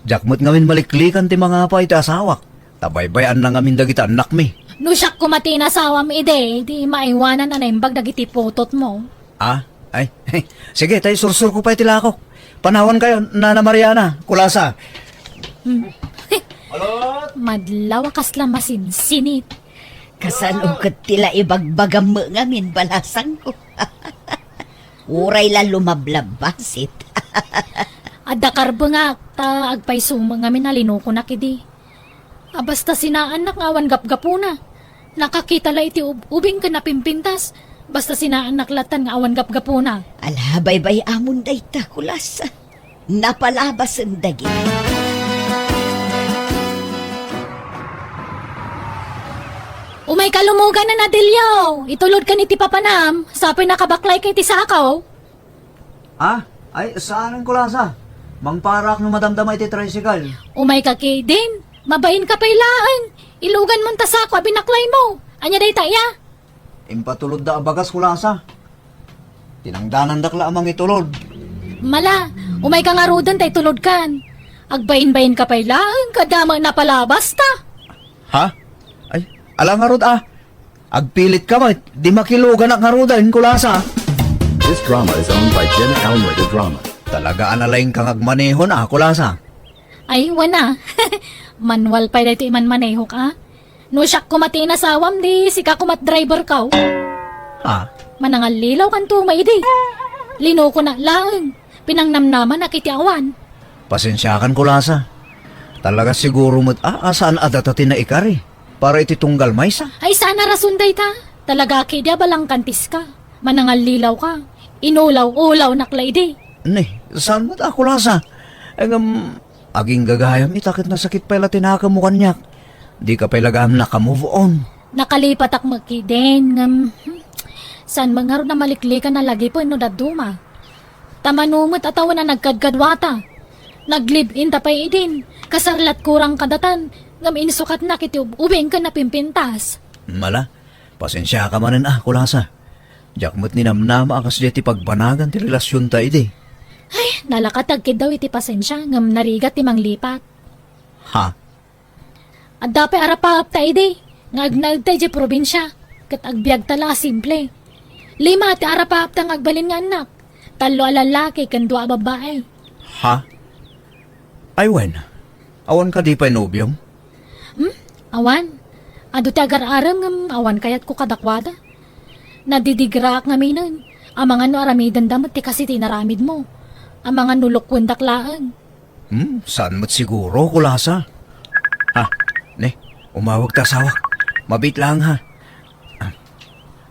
Diak met ngamin maliklikan ti mangapa iti asawak. Ta baybay-anna ngamin dagiti annakmi. No siak koma ti inasawam idi, di maiwanan a naimbag dagiti putotmo. Ah, ay, sige, tay sursurko pay ti lakok. Panawankayo, Nana Mariana, Kulasa. Hmm. Madlaw a kasla masinsinit. Kasano ket ti la ibagbagam met ngamin, balasangko? Uray la lumablabbasit. Adda karbengak, ta agpayso met ngamin a linukonak idi. A, basta sinaannak nga awan gapgapuna. Nakakita la iti ub-, ubing ken napimpintas. Basta sinaannak latan nga awan gapgapuna. Ala, baybay-amon dayta, Kulasa. Napalabasen dagiti. Umayka lumuganan, Adelio. Itulodkan iti papanam, sa pay nakabaklay ka iti sako. Ah, ay, saan, Kulasa? Mangparak no madamdama iti tricycle. Umayka ketdin. Mabainka pay laeng. Iluganmon ta sako a binaklaymo. Ania dayta, iya? Impatulodda a bagas, Kulasa. Tinangdanandak la a mangitulod. Mala, umayka ngaruden ta itulodkan. Agbainbainka pay laeng, kada met napalabasta. Ha? Ay, ala ngarud a. Agpilitka met, di makiluganak ngaruden, Kulasa. This drama is owned by Jenna Elmer de Drama. Talaga a nalaingka nga agmanehon a, Kulasa. Ay, wen a. Manual pay daytoy manmanehok a. No siak koma ti inasawam, di sika koma ti driverko. Ha? Manangallilaw kanto, maidi. Linukonak laeng. Pinangnamnamanak iti awan. Pasensiakan, Kulasa. Talaga siguro met a, a saan a data ti naikari para iti tunggal maysa. Ay, saan a rason dayta. Talaga ketdi a balangkantiska. Manangallilaw ka. Inulaw-ulawnak la idi. Ne, saan met a, Kulasa? Ngem, aging gagayam ita ket nasakit pay la ti nakemmo kaniak. Dika pay la gayam naka-move on. Nakalipatak met ketdin, ngem, hmm, saan met ngarud a maliklikan a lagipen no dadduma. Ta mano met a tawen a nagkadkaduata. Nag-live-in ta pay idin, kasar la ti kurang kadatan, ngem insukatnak iti ub-ubing ken napimpintas. Mala, pasensiaka manen a, Kulasa. Diak met ninamnama a kasdiay ti pagbanagan ti relasionta idi. Ay, nalaka ti agkiddaw iti pasensia, ngem narigat ti manglipat. Ha? Adda pay arapaapta idi, nga agnaedta idiay probinsia, ket agbiagta la a simple. Lima ti arapaapta nga agbalin nga annak, tallo a lallaki ken dua a babbai. Ha? Ay wen, awan kadi pay nobiom? Hmm? Awan. Adu ti agar-arem ngem awan kayatko kadakuada. Nadidigraak ngaminen. Amangan no aramidenda met ti kas iti inaramidmo. Amangan no lukkuendak laeng. Hmm, saan met siguro, Kulasa? Ah, ne, umawag ta asawak. Mabiit laeng, ha. Ah.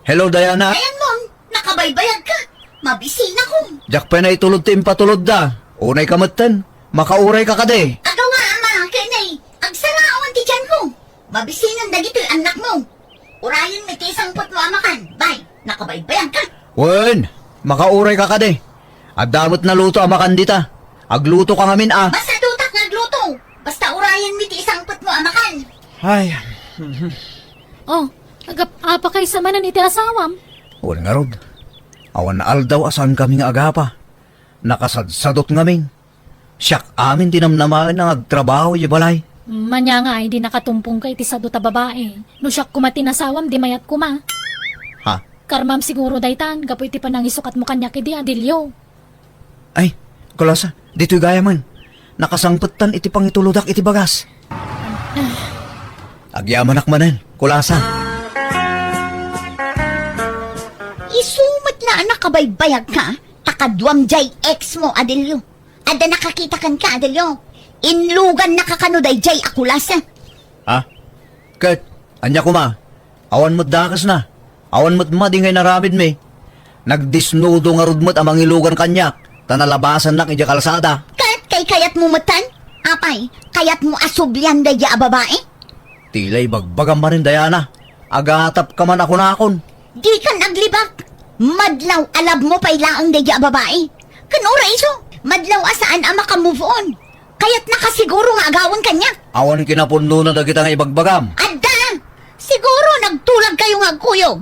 Hello, Diana. Ayanmon, nakabaybayag ka. Mabisinakon. Diak pay naitulod ti impatulodda. Unay ka metten. Makauray ka kadi. Agawa, ama, ken ay, agsaraawan ti tianko. Mabisinen dagitoy annakmo. Urayenmi ti isangpetmo a makan. Bay, nakabaybayag ka. Wen, makauray ka kadi. Adda met naluto a makan dita. Agluto ka ngamin a. Basta dutak nga agluto. Basta urayenmi ti isangpetmo a makan. Ay. Oh, agap-apakaysa manen iti asawam? Wen ngarud. Awan aldaw a saankami nga agapa. Nakasadsadot ngamin. Siak amin ti namnamaen nga agtrabaho idiay balay. Ania nga ay di nakatumpongka iti sadot a babai. No siak koma ti nasawam, di mayat koma. Ha? Karmam siguro daytan, gapu iti panangisukatmo kaniak idi, Adelio. Ay, Kulasa, ditoy gayamen. Nakasangpettan iti pangitulodak iti bagas. Agyamanak manen, Kulasa. Isu met la a nakabaybayag ka, ta kaduam jay ex mo, Adelio. Adda nakakita kenka, Adelio. Inlugannak kano dayjay a Kulasa. Ha? Ket, ania koma? Awan met dakesna. Awan met madi nga inaramidmi. Nagdisnudo ngarud met a mangilugan kaniak, ta nalabasannak idiay kalsada. Ket kaykayatmo metten? Apay, kayatmo a sublian daydiay a babai? Ti la ibagbagam manen, Diana. Agatapka man a kunakon. Dikan aglibak. Madlaw a love mo pay laeng daydiay a babai. Ken uray isu, madlaw a saan a maka-move on. Kayatnaka siguro nga agawen kaniak. Awan kinapudnona dagita nga ibagbagam. Adda! Siguro nagtulagkayo nga agkuyog.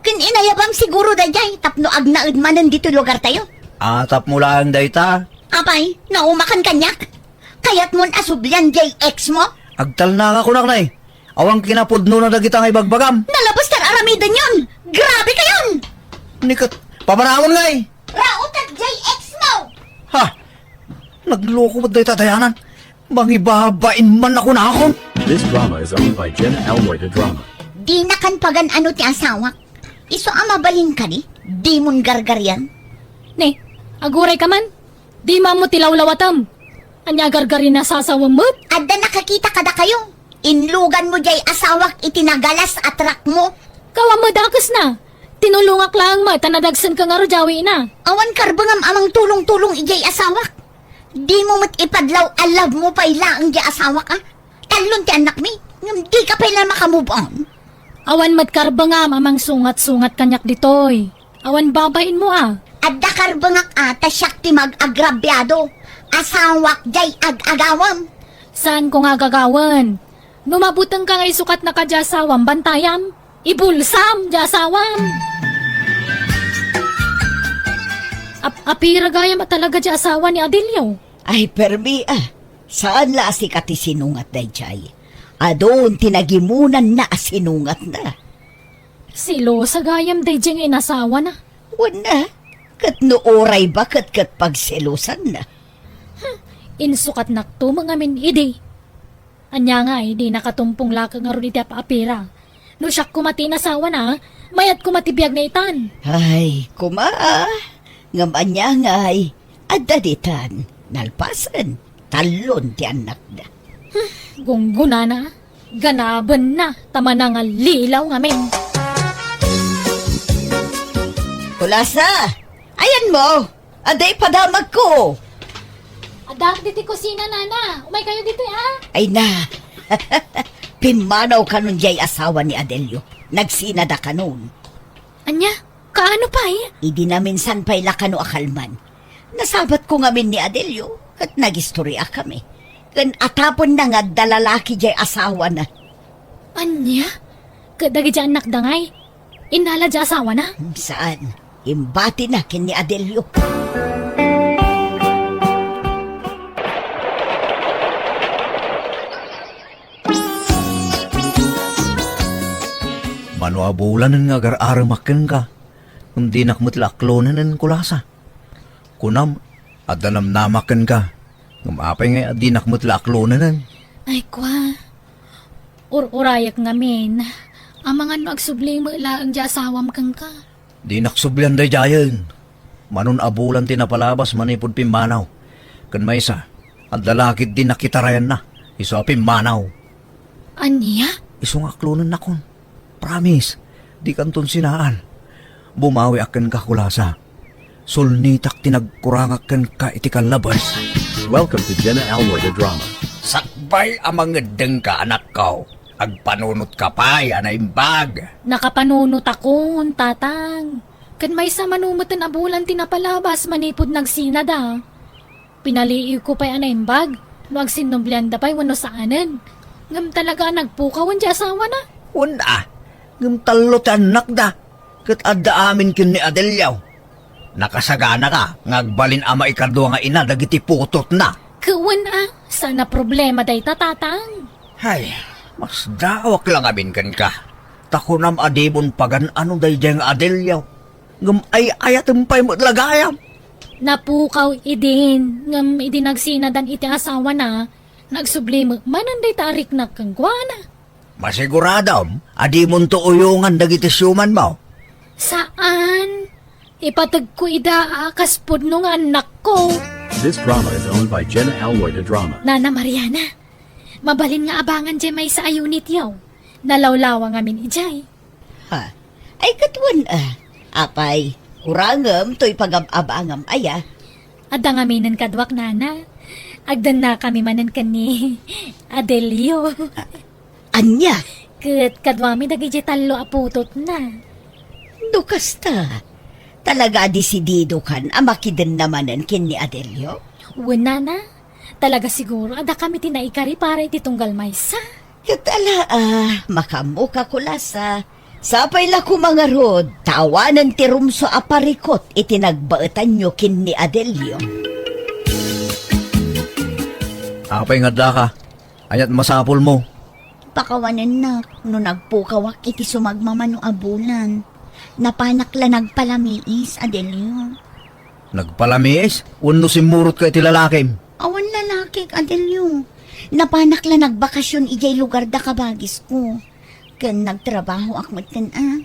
Ken inayabam siguro daydiay tapno agnaed manen ditoy lugartayo. Ah, tapno laeng dayta. Apay, naumakan kaniak? Kayatmon a sublian jay ex mo? Agtalnaka kunak, nay. Awan kinapudnona dagita nga ibagbagam. Nalabas ta ar-aramidenyon! Grabe kayon! Ni ket, pamanawon ngay! Rautak jay ex mo! Ha? Nagloko met dayta, Diana. Mangibabain man a kunakon. This drama is owned by Jenna Elmoy de Drama. Dinakan pagan-ano ti asawak. Isu a mabalin kadi, dimon gargarian. Ne, aguray ka man? Di maammo ti lawlawatam. Ania a gargari a sasawem met? Adda nakakita kadakayo. Inluganmo jay asawak iti nagalas a truck mo. Kawam met dakesna. Tinulongak laeng met ta nadagsenka ngarud awina. Awan karbengam a mangtulong-tulong idiay asawak. Dimo met ipadlaw a love mo pay laeng diay asawak a. Tallon ti annakmi, ngem dika pay la maka-move on. Awan met karbengam a mangsungat-sungat kaniak ditoy. Awan babainmo a. Adda karbengak a ta siak ti mag-agrabiado. Asawak jay ag-agawem. Saanko nga agagawen? No mabutengka nga isukatnaka diay asawam, bantayam. Ibulsam diay asawam. Ap-, apira gayam a talaga diay asawa ni Adelio? Ay, permi a. Saan la a sika ti sinungat daydiay. Adun ti nagimunanna a sinungatna. Selosa gayam daydiay nga inasawana. Wen a, ket no uray baket ket pagselosanna. Hmm, insukatnakto met ngamin idi. Ania ngay, dinaka tumpong lakek ngarud iti ap-apira. No siak koma ti inasawana, mayat koma ti biag na itan. Ay, koma a. Ngem ania ngay, adda ditan, nalpasen, tallon ti annakda. Hmm, gunggonana, ganabenna, ta manangallilaw ngamin. Kulasa, ayanmo, adda ipadamagko. Addaak ditoy kusina, nana. Umay kayo ditoy, a. Ay na. Pimmanaw kanon diay asawa ni Adelio. Nagsinada kanon. Ania? Kaano pay? Idi naminsan pay la kano a kalman. Nasabatko ngamin ni Adelio, ket nagistoriakami. Ken atapenna nga adda lalaki diay asawana. Ania? Ket dagidiay annakda ngay? Innala diay asawana? Hmm, saan. Imbatina ken ni Adelio. Mano a bulanen nga agar-aremak kenka, ngem dinak met la aklonenen, Kulasa. Kunam, adda namnamak kenka, ngem apay ngay a dinak met la aklonenen? Ay, kua, ur-urayek ngamin, amangan no agsubli met laeng diay asawam kenka. Dinak sublian daydiayen. Mano a bulan ti napalabas manipud pimmanaw. Ken maysa, adda la ketdi nakitarayanna, isu a pimmanaw. Ania? Isu nga aklonennakon. Promise, dikanton sinaan. Bumawiak kenka, Kulasa. Sulnitak ti nagkurangak kenka iti kallabes. Welcome to Jenna Alroy the Drama. Sakbay a mangeddengka, anakko. Agpanunotka pay a naimbag. Nakapanunotakon, tatang. Ken maysa mano meten a bulan ti napalabas manipud nagsinada. Pinaliiwko pay a naimbag no agsinnublianda pay wenno saanen. Ngem talaga a nagpukawen diay asawana. Wen a, ngem tallo ti annakda, ket adda amin ken ni Adelio. Nakasaganaka nga agbalin a maikadua nga ina dagiti putotna. Ket wen a, saan a problema dayta, tatang. Ay, masdaawak la ngamin kenka. Ta kunam a dimon pagan-ano daydiay nga Adelio. Ngem ay-ayatem pay met la gayam. Napukaw idin, ngem idi nagsinadan iti asawana, nagsubli met manen dayta a riknak kenkuana. Masiguradom a dimonto uyongan dagiti siumanmo? Saan. Ipategko ida a kas pudno nga annakko. This drama is owned by Jenna Alroy de Drama. Nana Mariana, mabalin nga abangan diay maysa a unityo. Nalawlawa ngamin idiay. Ha? Ay, ket wen a. Apay, kurangem toy pagab-abangam aya? Adda ngaminen kaduak, nana. Agdennakami manen ken ni Adelio. Ania? Ket kaduami dagiti tallo a putotna. No kasta, talaga a desididokan a makidenna manen ken ni Adelio? Wen, nana. Talaga siguro a dakami ti naikari para iti tunggal maysa. Ket ala a, makaammoka, Kulasa. Sapay la koma ngarud, ta awanen ti rumsua a parikut iti nagbaetanyo ken ni Adelio. Apay nga addaka? Aniat masapulmo? Pakawanennak no nagpukawak iti sumagmamano a bulan. Napanak la nagpalamiis, Adelio. Nagpalamiis? Wenno simmurotka iti lalakim? Awan lalakik, Adelio. Napanak la nagbakasyon idiay lugarda kabagisko. Ken nagtrabahoak met ken a.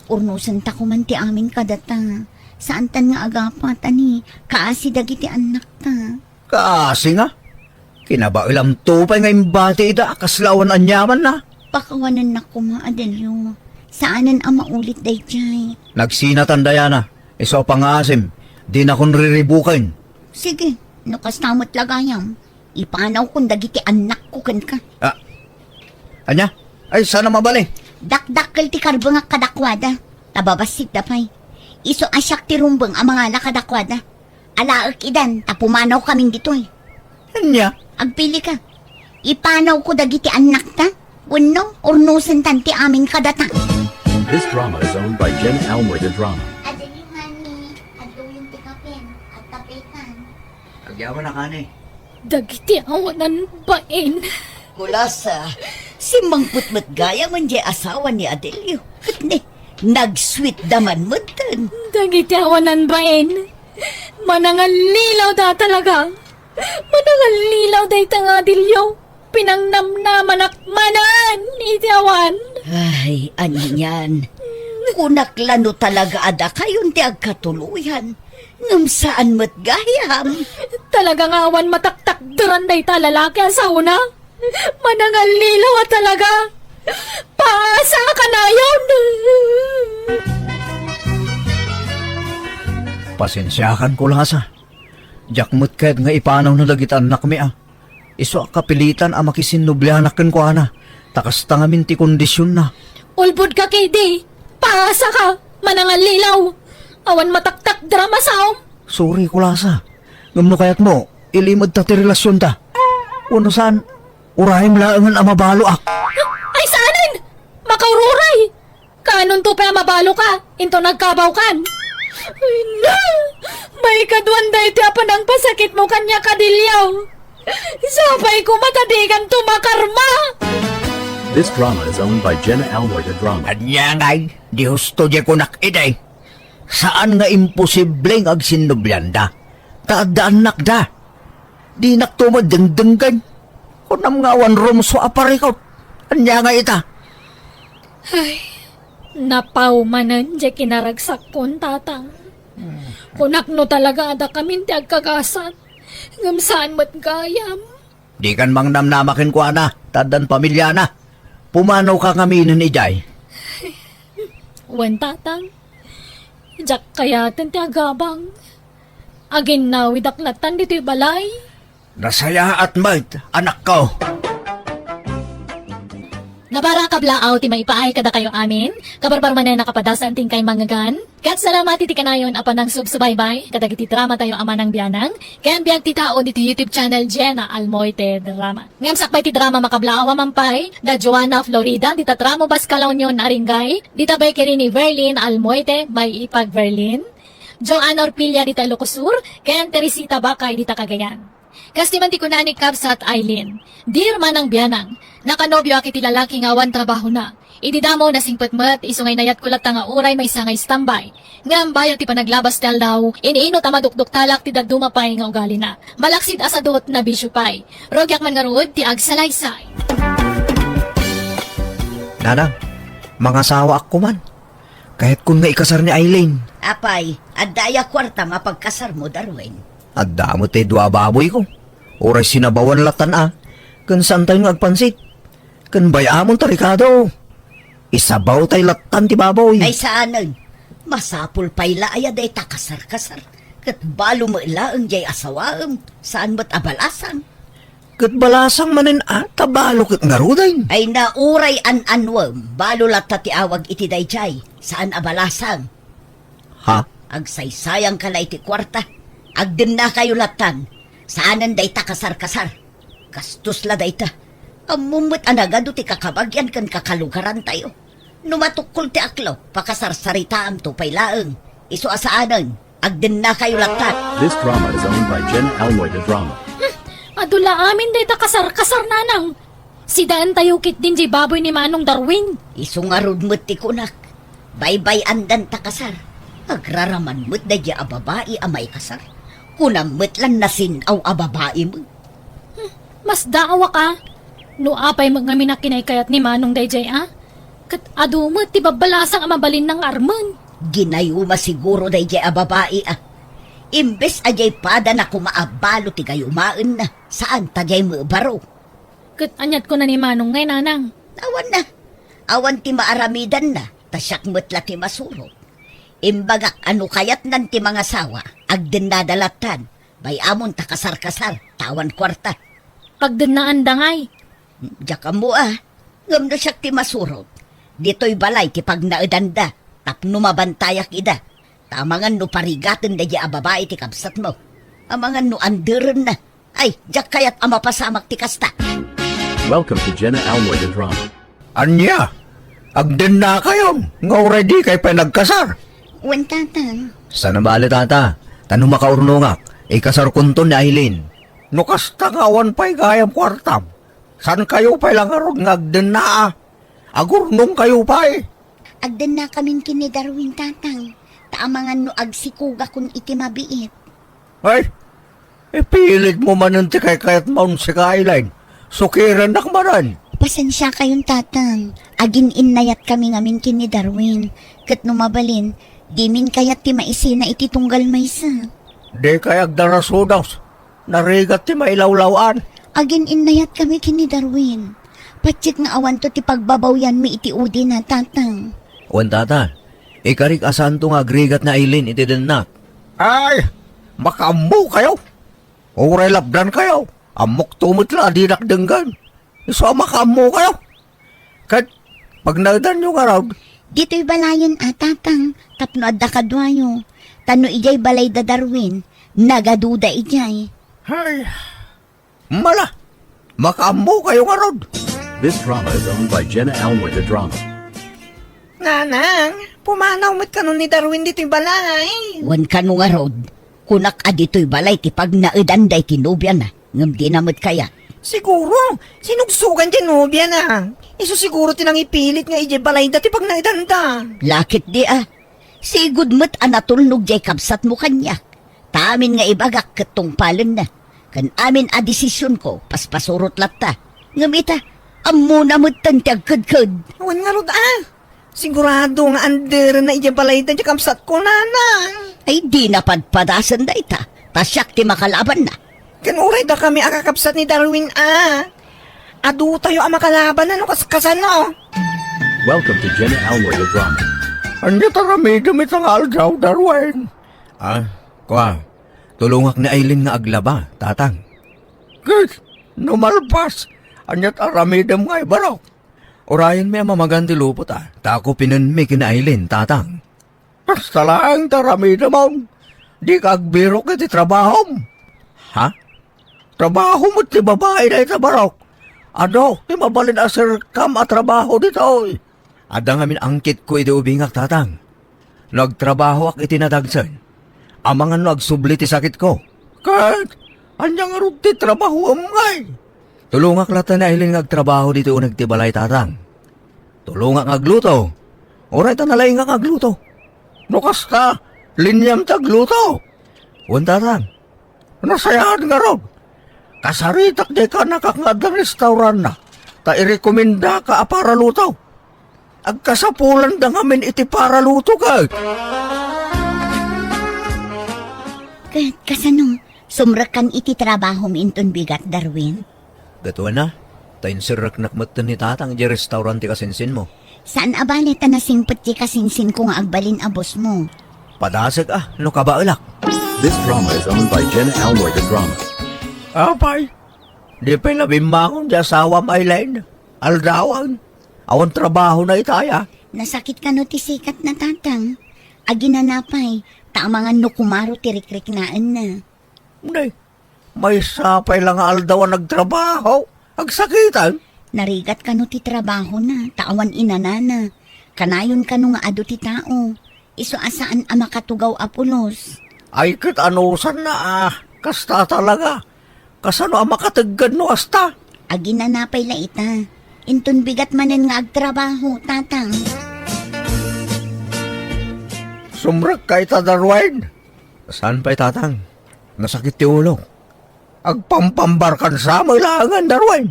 Urnosenta koman ti amin kadata. Saantan nga agapat, ani, kaasi dagiti annakta. Kaasi nga? Kinabaelamto pay nga imbati ida a kasla awan aniamanna. Pakawanennak koma, Adelio. Saanen a maulit daydiay. Nagsinatan, Diana. Isu a pangngaasim, dinakon riribuken. Sige, no kasta met la gayam, ipanawkon dagiti annakko kenka. Ah, ania? Ay, saan a mabalin. Dakdakkel ti karbengak kadakuada, ta babassit da pay. Isu a siak ti rumbeng a mangala kadakuada. Alaek idan, ta pumanawkamin ditoy. Ania? Agpili ka. Ipanawko dagiti annakta, wenno urnosentan ti amin kadata. This drama is owned by Jen Almoy the Drama. Adali, honey. Adtoyen ti kapen. Agkapekan. Agyaman a kani. Dagiti awanan bain. Kulasa, simmangpet met gayam jay asawa ni Adelio. Ket ne, nag-sweet da man metten. Dagiti awanan bain. Manangallilaw da talaga. Manangallilaw dayta nga Adelio. Pinangnamnamanak manen iti awan. Ay, anian. Kunak la no talaga a dakayon ti agkatuloyan. Ngem saan met gayam. Talaga nga awan mataktakderan dayta lalaki a saona. Manangallilaw a talaga. Paasa kanayon. Pasensiakan, Kulasa. Diak met kayat nga ipanawna dagiti annakmi a. Isu a kapilitan a makisinnublianak kenkuana, ta kasta ngamin ti kondisionna. Ulbodka, K D. Paasaka, manangallilaw. Awan mataktakder a masaom. Sorry, Kulasa. Ngem no kayatmo, ilimedta ti relasionta. Wenno saan, urayem laengen a mabaloak. Ay, saanen! Makaururay! Kaanonto pay a mabaloka, inton agkabawkan? Ay, na! Maikaduan daytoy a panangpasakitmo kaniak, Adelio. Sapay koma ta dikanto makarma! This drama is owned by Jenna Almoy the Drama. Ania ngay, di husto di kunak idi. Saan nga imposible nga agsinnublianda. Ta adda annakda. Dinakto madengdenggen. Kunam nga awan rumsua a parikut. Ania nga ita? Ay, napaw manen jay kinaragsakkon, Tatang. Kunak no talaga a dakamin ti agkagasat, ngem saan met gayam. Dikan mangnamnama kenkuana, ta addan pamiliana. Pumanawka ngaminen idiay. Wen, Tatang. Diak kayaten ti agabang. Aginnawidak lattan ditoy balay. Nasayaat met, anakko. Nabara, kablaaw, ti maipaay kadakayo amin. Kabarbar manen a kapadasan ti inkay mangngegan. Ket salamat iti kanayon a panangsubsubaybay kadagiti dramatayo a Manang Bianang ken Biag ti Tao ditoy YouTube channel Jenna Almoite Drama. Ngem sakbay ti drama, makablaaw a man pay, da Joanna Florida, dita Tramo Bascalaunion a Ringgay, dita baykeri ni Verlin Almoite, May Ipag Verlin, Joanna Orpilla, dita Ilocos Sur, ken Teresita Bacay, dita Cagayan. Kas ti man ti kuna ni Kabsat Aileen, "Dear Manang Bianang, nakanobioak iti lalaki nga awan trabahona. Idi damo, nasingpet met, isu nga inayatko latta nga uray maysa nga istambay. Ngem bayat ti panaglabas ti aldaw, iniinut a madukduktalak ti dadduma pay nga ugalina. Malaksid a sadut, nabisio pay. Rugiak man ngarud ti agsalaysay." Nanang, mangasawaak koman. Kayatkon nga ikasar ni Aileen. Apay, adda aya kuarta mapagkasarmo, Darwin? Adda met ti dua a baboyko. Uray sinabawan lattan a. Ken saantayo nga agpansit. Ken bay-amon ta rikado. Isabawtay lattan ti baboy. Ay, saanen. Masapul pay la aya dayta kasar-kasar. Ket balo met laeng jay asawaem. Saan met a balasang. Ket balasang manen a, ta balo ket ngaruden. Ay, na uray an-anuem, balo latta ti awag iti daydiay. Saan a balasang. Ha? Agsaysayangka la iti kuarta. Agdennakayo lattan. Saanen dayta kasar-kasar. Gastos la dayta. Ammom met a nagadu ti kakabagian ken kakalugarantayo. No matukkol ti aklo, pakasarsaritaamto pay laeng. Isu a saanen, agdennakayo latta. This drama is owned by Jen Almoy the Drama. Hmm, adu la amin dayta kasar-kasar, nanang. Sidaentayo ketdin jay baboy ni Manong Darwin. Isu ngarud met ti kunak. Baybay-andan ta kasar. Agraraman met daydiay a babai a maikasar. Kunam met lan nasin-aw a babai met. Hmm, masdaawak a. No apay met ngamin a kinaykayat ni Manong daydiay a, ket adu met ti babbalasang a mabalinna nga armen. Ginayuma siguro daydiay a babai a. Imbes a diay padana koma a balo ti gayumaenna, saan ta diay met baro. Ket aniat kuna ni Manong ngay, nanang? Awan na. Awan ti maaramidanna, ta siak met la ti masurot. Imbagak a no kayatnan ti mangasawa, agdennada lattan. Bay-amon ta kasar-kasar, ta awan kuarta. Pagdennaanda ngay. Diak ammo a. Ngem no siak ti masurot, Ditoy balay ti pagnaedanda tapno mabantayak ida. Ta amangan no parigaten daydiay a babai ti kabsatmo. Amangan no anderenna. Ay, diak kayat a mapasamak ti kasta. Welcome to Jenna Almoy the Drama. Ania? Agdennakayon nga uray dikay pay nagkasar? Wen, Tatang. Saan a bale, Tata. Ta no makaurnongak, ikasarkonto ni Aileen. No kasta nga awan pay gayam kuartam, saankayo pay la ngarud nga agdenna a? Agurnongkayo pay. Agdennakamin ken ni Darwin, Tatang. Ta amangan no agsikugakon iti mabiit. Ay, ipilitmo manen ti kaykayatmo, sika, Aileen. Sukirennak manen. Pasensiakayon, Tatang. Agin-innayatkami ngamin ken ni Darwin. Ket no mabalin, dimin kayat ti maisina iti tunggal maysa. Dikay agdarasudos. Narigat ti mailawlaw-an. Agin-innayatkami ken ni Darwin. Patiek nga awanto ti pagbabawyanmi iti udina, Tatang. Wen, Tata. Ikarik a saanto nga agrigat ni Aileen iti dennak. Ay, makaammokayo. Uray lapdankayo, ammokto met la a dinak denggen. Isu a makaammokayo. Ket pagnaedanyo ngarud? Ditoy balayen a, Tatang, tapno adda kaduayo. Ta no idiay balay da Darwin, nagaduda idiay. Ay, mala, makaammokayo ngarud. This drama is owned by Jenna Almoy the Drama. Nanang, pumanaw met kano ni Darwin ditoy balay? Wen kano ngarud, kunak a ditoy balay ti pagnaedan daytoy nobiana, ngem dina met kayat. Siguro, sinugsogan ti nobiana. Isu siguro ti nangipilit nga idiay balayda ti pagnaedanda. Lakit di a. Sigud met a natulnog diay kabsatmo kaniak. Ta amin nga ibagak ket tungpalenna. Ken amin a desisionko, paspasurot latta. Ngem ita, ammona metten ti agkedked. Wen ngarud a. Sigurado nga anderenna idiay balayda diay kabsatko, Nanang. Ay, dina padpadasen dayta. Ta siak ti makalabanna. Ken uray dakami a kakabsat ni Darwin a. Adutayo a makalabanna no kas-, kasano. Welcome to Jenna Almoy the Drama. Ania ti aramidem ita nga aldaw, Darwin? Ah, kua, tulongak ni Aileen nga aglaba, Tatang. Ket, no malpas, ania ti aramidem ngay, barok? Urayenmi a mamagan ti lupot a, ta akupinenmi ken ni Aileen, Tatang. Kasta laeng ti aramidem, dika agbirok iti trabahom. Ha? Trabaho met ti babai dayta, barok. Adu ti mabalin a serrekam a trabaho ditoy. Adda ngamin angkitko iti ubingak, Tatang. No agtrabahoak iti nadagsen, amangan no agsubli ti sakitko. Ket ania ngarud ti trabahoem ngay? Tulongak latta ni Aileen nga agtrabaho ditoy uneg ti balay, Tatang. Tulongak nga agluto. Uray ta nalaingak nga agluto. No kasta, liniam ti agluto. Wen, Tatang. Nasayaat ngarud. Kasaritak diay kaanakak nga adda restauranna, ta irekomendaka a paraluto. Agkasapulanda ngamin iti paraluto ket. Ket kasano, sumrekkan iti trabahom inton bigat, Darwin? Ket wen a, ta inserreknak metten ni Tatang idiay restaurant ti kasinsinmo. Saan a bale ta nasingpet ti kasinsinko nga agbalin a bossmo. Padasek a no kabaelak. This drama is owned by Jenna Almoy the Drama. Apay, di pay nabimmangon ti asawam, Aileen. Aldawan. Awan trabahona ita aya. Nasakit kano ti sikatna, Tatang? Aginana pay, ta amangan no kumaro ti rikriknaenna. Nay, maysa pay la nga aldaw a nagtrabaho, agsakiten. Narigat kano ti trabahona, ta awan inanana. Kanayon kano nga adu ti tao, isu a saan a makatugaw a pulos. Ay, ket anusanna a, kasta talaga. Kasano a makategged no kasta? Aginana pay la ita. Inton bigat manen nga agtrabaho, Tatang. Sumrekka ita, Darwin. Saan pay, Tatang? Nasakit ti ulok. Agpampambarkansa met laengen, Darwin.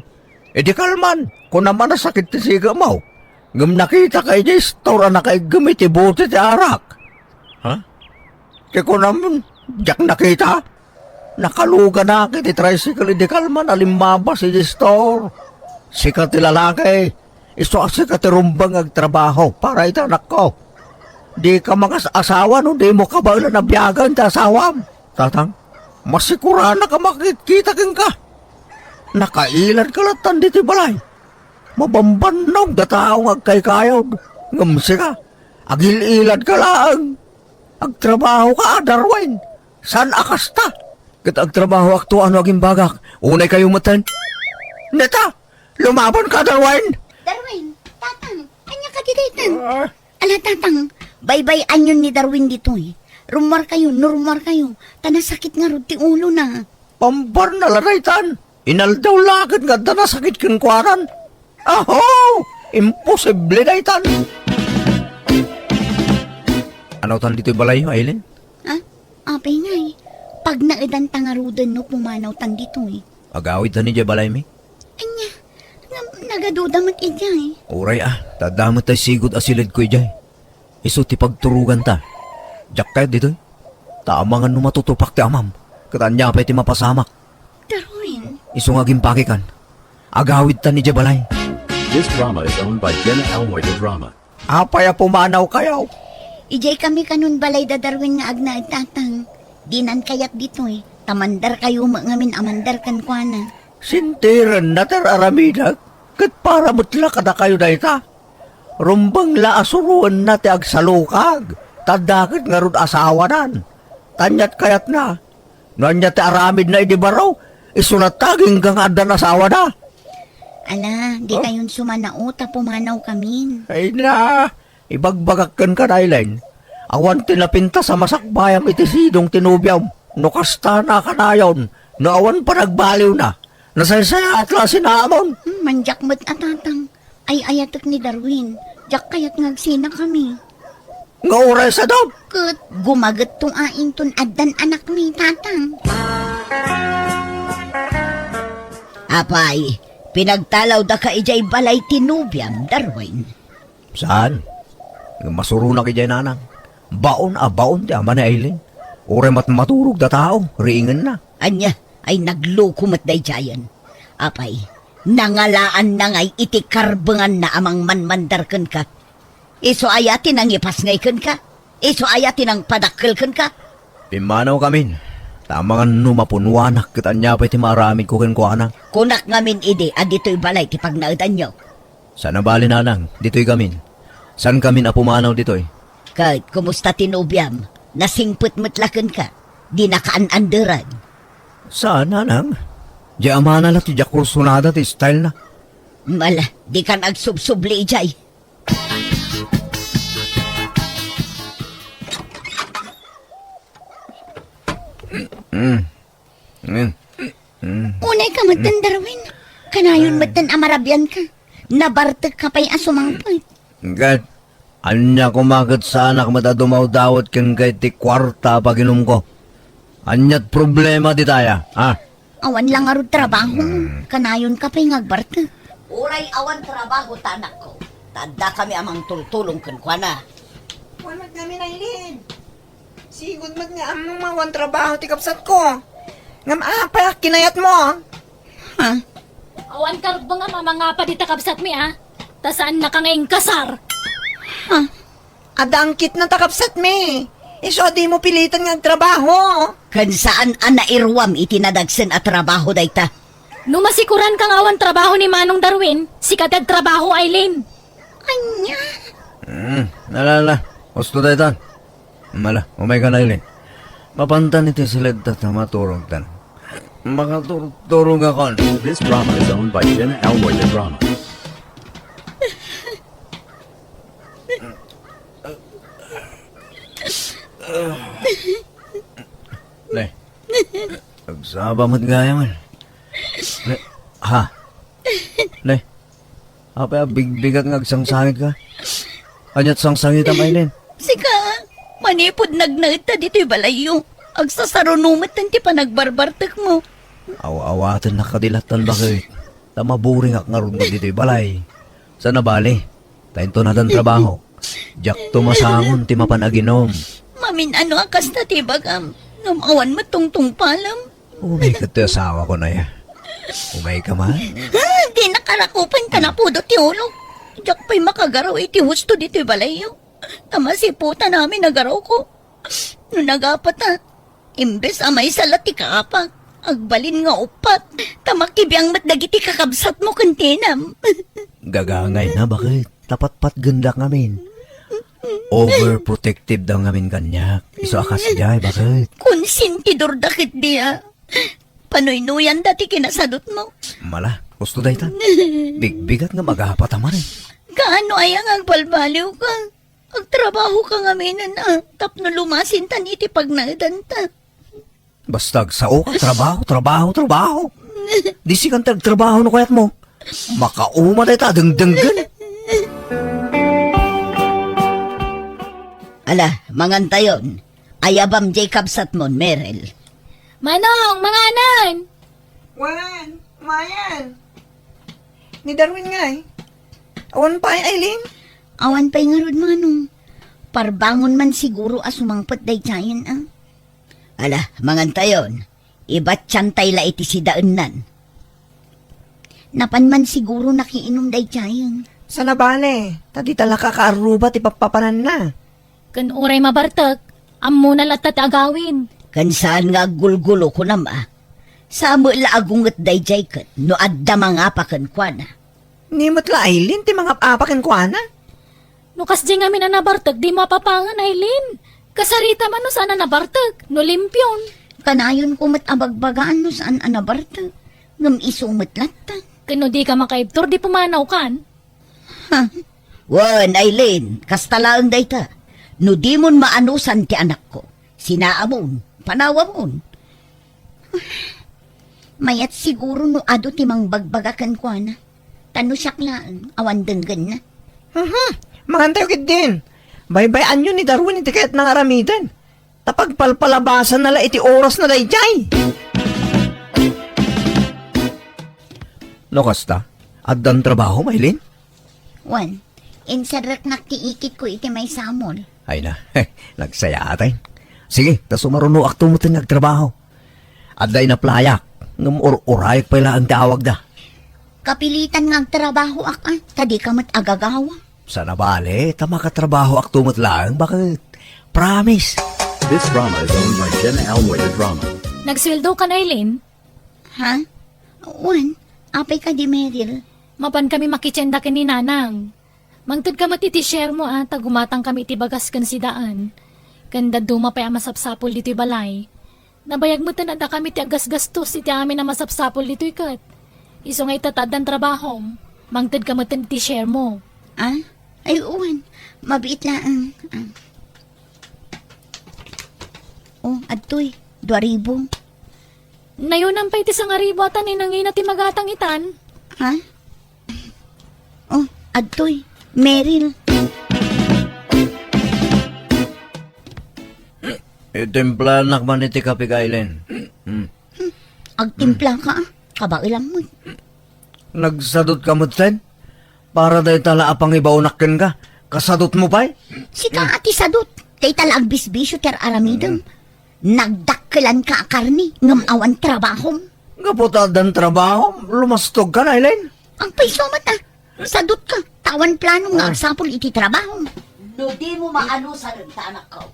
Idi kalman, kunam a nasakit ti sigemo. Ngem nakitaka idiay store a nakaiggem iti bote ti arak. Ha? Ti kunam, diak nakita? Nakaluganak iti tricycle idi kalman a limmabas idiay store. Sika ti lalaki. Isu a sika ti rumbeng nga agtrabaho para iti anakko. Dika mangas-asawa no dimo kabaelan a biagen ti asawam. Tatang, masikuranak a makitkita kenka. Nakailadka lattan ditoy balay. Mabambannog da tao nga agkaykayod. Ngem sika, agil-iladka laeng. Agtrabahoka, Darwin. Saan a kasta? Ket agtrabahoak to ano agimbagak. Unay kayo metten. Neta, lumabanka, Darwin. Darwin, Tatang, ania kadi daytan? Ah. Ala, Tatang, baybay-anyon ni Darwin ditoy. Rummuarkayo, no rummuarkayo, ta nasakit ngarud ti ulona. Pambarna la daytan. Inaldaw la ket nga adda nasakit kenkuanan. Aho! Imposible daytan. Anawtan ditoy balayyo, Aileen? Ha? Apay ngay, pagnaedanta ngaruden no pumanawtan ditoy. Agawidtan idiay balaymi? Ania, ngem nagaduda met idiay. Uray a, ta adda met tay sigud a siledko idiay. Isu ti pagturoganta. Diak kayat ditoy. Ta amangan no matutupak ti amam, ket ania pay ti mapasamak? Darwin. Isu nga agimpakikan. Agawidtan idiay balay. This drama is owned by Jenna Elmoy de Drama. Apay a pumanawkayo? Idiay kami kanon balay da Darwin nga agnaed, Tatang. Dinan kayat ditoy, ta mandarkayo met ngamin a mandar kenkuana. Sintirenna ti ar-aramidek, ket para met la kadakayo dayta. Rumbeng la a suroenna ti agsalukag, ta adda ket ngarud asawanan. Ta aniat kayatna? No ania ti aramidna idi baro, isu latta agingga nga addan asawada. Ala, di Oh? kayon sumanao ta pumanawkamin. Ay na, ibagbagak kenka, Aileen. Awan ti napintas a masakbayam iti sidong ti nobiam. No kasta a kanayon, no awan panagbaliwna, nasaysayaat la a sinamon. Hmm, mandiak met a, Tatang. Ay-ayatek ni Darwin. Diak kayat nga agsinakami. Nga uray sa dop? Ket gumagetto a inton addan anakmi, Tatang. Apay, pinagtalawdaka idiay balay ti nobiam, Darwin? Saan? Masuronak idiay, Nanang. Baon a baon ti ama ni Aileen. Uray met maturog da tao, riingenna. Ania, ay nagloko met daydiayen. Apay, nangalaanna ngay iti karbenganna a mangmanmandar kenka. Isu aya ti nangipas ngay kenka? Isu aya ti nangpadakkel kenka? Pimmanawkamin, ta amangan no mapunuanak ket ania pay ti maaramidko kenkuana. Kunak ngamin idi a ditoy balay ti pagnaedanyo. Saan a bali, Nanang, ditoy gamin. Saankamin a pumanaw ditoy. Ket kumusta ti nobiam? Nasingpet met la kenka. Dinaka an-anderan. Saan, Nanang. Di amana la ti diak kursunada ti style na. Mala, dikan agsubsubli idiay. Mm. Mm. Mm. Unay ka metten, Darwin. Kanayon metten a marabian ka. Nabartek ka pay a sumangpet. Ket, ania koma ket saanak met a dumawdawet kenka iti kuarta a paginumko? Aniat problema ditaya, ha? Awan la ngarud trabaho. Hmm. Kanayon ka pay nga agbartek. Uray awan trabaho ta anakko, ta adda kami a mangtultulong kenkuana. Awan met ngamin, Aileen. Sigud met nga ammom a awan trabaho ti kabsatko. Ngem apay a kinayatmo? Ha? Awan karubengam a mangapa dita kabsatmi, a? Ta saannaka nga inkasar. Ha? Adda angkitna ta kabsatmi. Isu a dimo piliten nga agtrabaho. Ken saan a nairuam iti nadagsen a trabaho dayta. No masikuranka nga awan trabaho ni Manong Darwin, sika ti agtrabaho, Aileen. Ania? Hmm, ala, ala. Husto daytan. Mala, umayka, Aileen. Mapantan iti siledta ta maturogtan. Makaturturogakon. This drama is owned by Jenna Elmoy de Drama. Ne. Agsaba met gayam. Ne. Ha? Ne. Apay a bigbigak nga agsangsangitka? Aniat sangsangitam, Aileen? Sika, manipud nagnaedta ditoy balayyo, agsasaruno metten ti panagbarbartekmo. Aw-awatennak kadi lattan, baket. Ta maburingak ngarud ditoy balay. Saan a bali, ta inton addan trabaho, diakto masangon ti mapan aginom. Mamin-ano a kasta ti ibagam, ngem awan met tungtungpalem. Umayka ti asawako, Nay. Umayka man. Ah, di nakarakupan ta napudo ti ulo. Diak pay makagaraw iti husto ditoy balayyo. Ta masiputan amin a garawko. No nagapata, imbes a maysa la ti kaapak, Agbalin nga uppat, ta makibiang met dagiti kakabsatmo ken tinam. Gagangayna, baket? Ta patpatgendak ngamin. Overprotective da ngamin kaniak. Isu a kasdiay, baket? Konsentidorda ketdi a. Panuynuyanda ti kinasadutmo. Mala, husto dayta. Bigbigat nga magapat a manen. Kaano aya nga agbalbaliwka? Agtrabahoka ngaminen a, tapno lumasintan iti pagnaedanta. Basta agsaoka, trabaho, trabaho, trabaho. Di sikan ti agtrabaho no kayatmo. Makauma dayta a dengdenggen. Ala, mangantayon. Ayabam diay kabsatmon, Merel. Manong, manganan! Wen, Mayan. Ni Darwin ngay? Awan pay, Aileen? Awan pay ngarud, Manong. Parbangon man siguro a sumangpet daydiayen, a. Ala, mangantayon. Ibatiantay la iti sidaennan. Napan man siguro nakiinum daydiayen. Saan a bale, ta dita la kakaarruba ti pappapananna. Ken uray mabartek, ammona latta ti agawid. Ken saan nga aggulgulo, kunam a. Sa met la agunget daydiay ket no adda mangapa kenkuana. Ni met la Aileen ti mangap-apa kenkuana? No kasdiay ngamin a nabartek, dimo apapangan, Aileen. Kasarita man no saan a nabartek, no limpion. Kanayonko met a bagbagaan no saan a nabartek, ngem isu met latta. Ken no dika makaibtur, di pumanawkan. Ha? Wen, Aileen, kasta laeng dayta. No dimon maanusan ti anakko, sinaamon, panawamon. Mayat siguro no adu ti mangbagbaga kenkuana. Ta no siak laeng, awan denggenna. Mhm. Mangantayo ketdin. Baybay-anyo ni Darwin iti kayatna nga aramiden. Ta pagpalpalabasanna la iti orasna daydiay. No kasta, addan trabahom, Aileen? Wen, inserreknak ti ikitko iti maysa a mall. Ay na, nagsayaat. Sige, ta sumarunoakto metten nga agtrabaho. Adda inaplayak, ngem ur-urayak pay laeng ti awagda. Kapilitan nga agtrabahoak, a, ta dika met agagawa. Saan a bale, ta makatrabahoakto met laeng, baket? Promise. This drama is owned by Jenna Almoy de Drama. Nagsueldokan, Aileen? Ha? Wen, apay kadi, Meril? Mapan kami makitienda ken ni Nanang. Mangted ka met iti share mo, a, ta gumatang kami iti bagas ken sidaan. Ken dadduma pay a masapsapul ditoy balay. Nabayag metten a dakami ti aggasgastos iti amin a masapsapul ditoy ket. Isu nga ita ta addan trabahom, mangted ka metten iti share mo. A? Ay, wen. Mabiit laeng. A. O, adtoy. Dua ribu. Nayonan pay ti sangaribu a ta ni nangina ti magatang itan. Ha? O, adtoy. Meril. Itimplanak man iti kape, Aileen. Hmm. Agtimplaka, a. Kabaelam met. Nagsadutka metten? Para dayta la a pangibaonak kenka, kasadutmo pay? Sika a ti sadut, dayta la agbisbisio ti ar-aramidem. Mm. Nagdakkelanka a karne, ngem awan trabahom. Gapu ta addan trabahom, lumastogka, Aileen? Agpayso met, a. Sadutka, ta awan plano nga agsapul iti trabahom. No dimo maanusan ta anakko,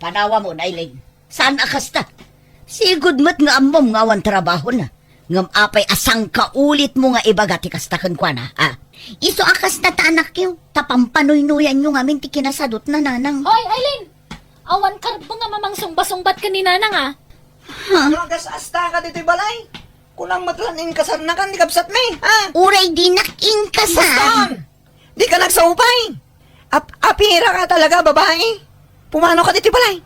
panawamon, Aileen. Saan a kasta? Sigud met nga ammom nga awan trabahona. Ngem apay a sangkaulitmo nga ibaga ti kasta kenkuana, a? Isu a kasta ta anakyo, ta pampanuynuyanyo ngamin ti kinasadutna, Nanang. Hoy, Aileen! Awan karbeng a mamangsungba-sungbat ken ni Nanang, a? Ha? Agas-asta ka ditoy balay. Kunam met la inkasarnakan ti kabsatmi, a? Uray dinak inkasar. Baston! Dika nagsaupay! Ap-, apira ka talaga, babai! Pumano ka ditoy balay?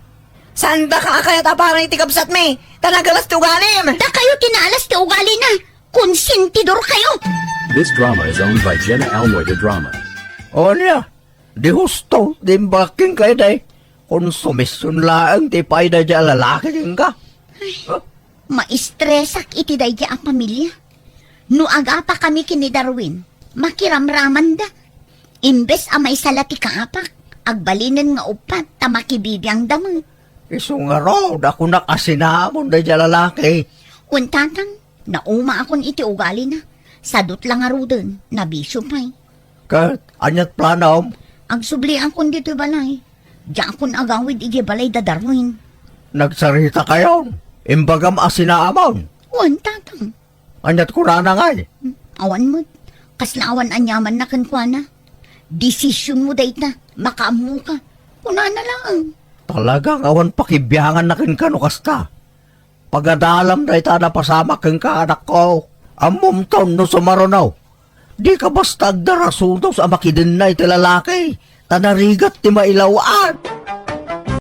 Saandaka a kayat a para iti kabsatmi, ta nagalas ti ugalim! Dakayo ti naalas ti ugalina! Konsentidor kayo! This drama is owned by Jenna Almoy de Drama. O ania, di husto, di imbagak kenka, day. Konsumision laeng ti paida di a lalaki kenka. Huh? Maistresak iti daydi a pamilia. No agapakami ken ni Darwin, makiramramanda. Imbes a maysa la ti kaapak, agbalinen nga uppat ta makibibiangda met. Isu ngarud a kunak a sinamon daydi a lalaki. Wen, Tatang, naumaakon iti ugalina. Sadut la ngaruden, nabisio pay. Ket aniat planom? Agsubliakon ditoy balay. Diakon agawid idiay balay da Darwin. Nagsarita kayon. Imbagam a sinaamon. Wen, Tatang. Ania't kunana ngay? Awan met. Kasla awan aniamanna kenkuana. Desisionmo dayta. Makaammoka. Kunana laeng. Talagang awan pakibianganna kenka no kasta. Pagadalam dayta a napasamak kenka, anakko. Ammomton no sumaruno. Dika basta agdarasunos a makidenna iti lalaki, ta narigat ti mailaw-an.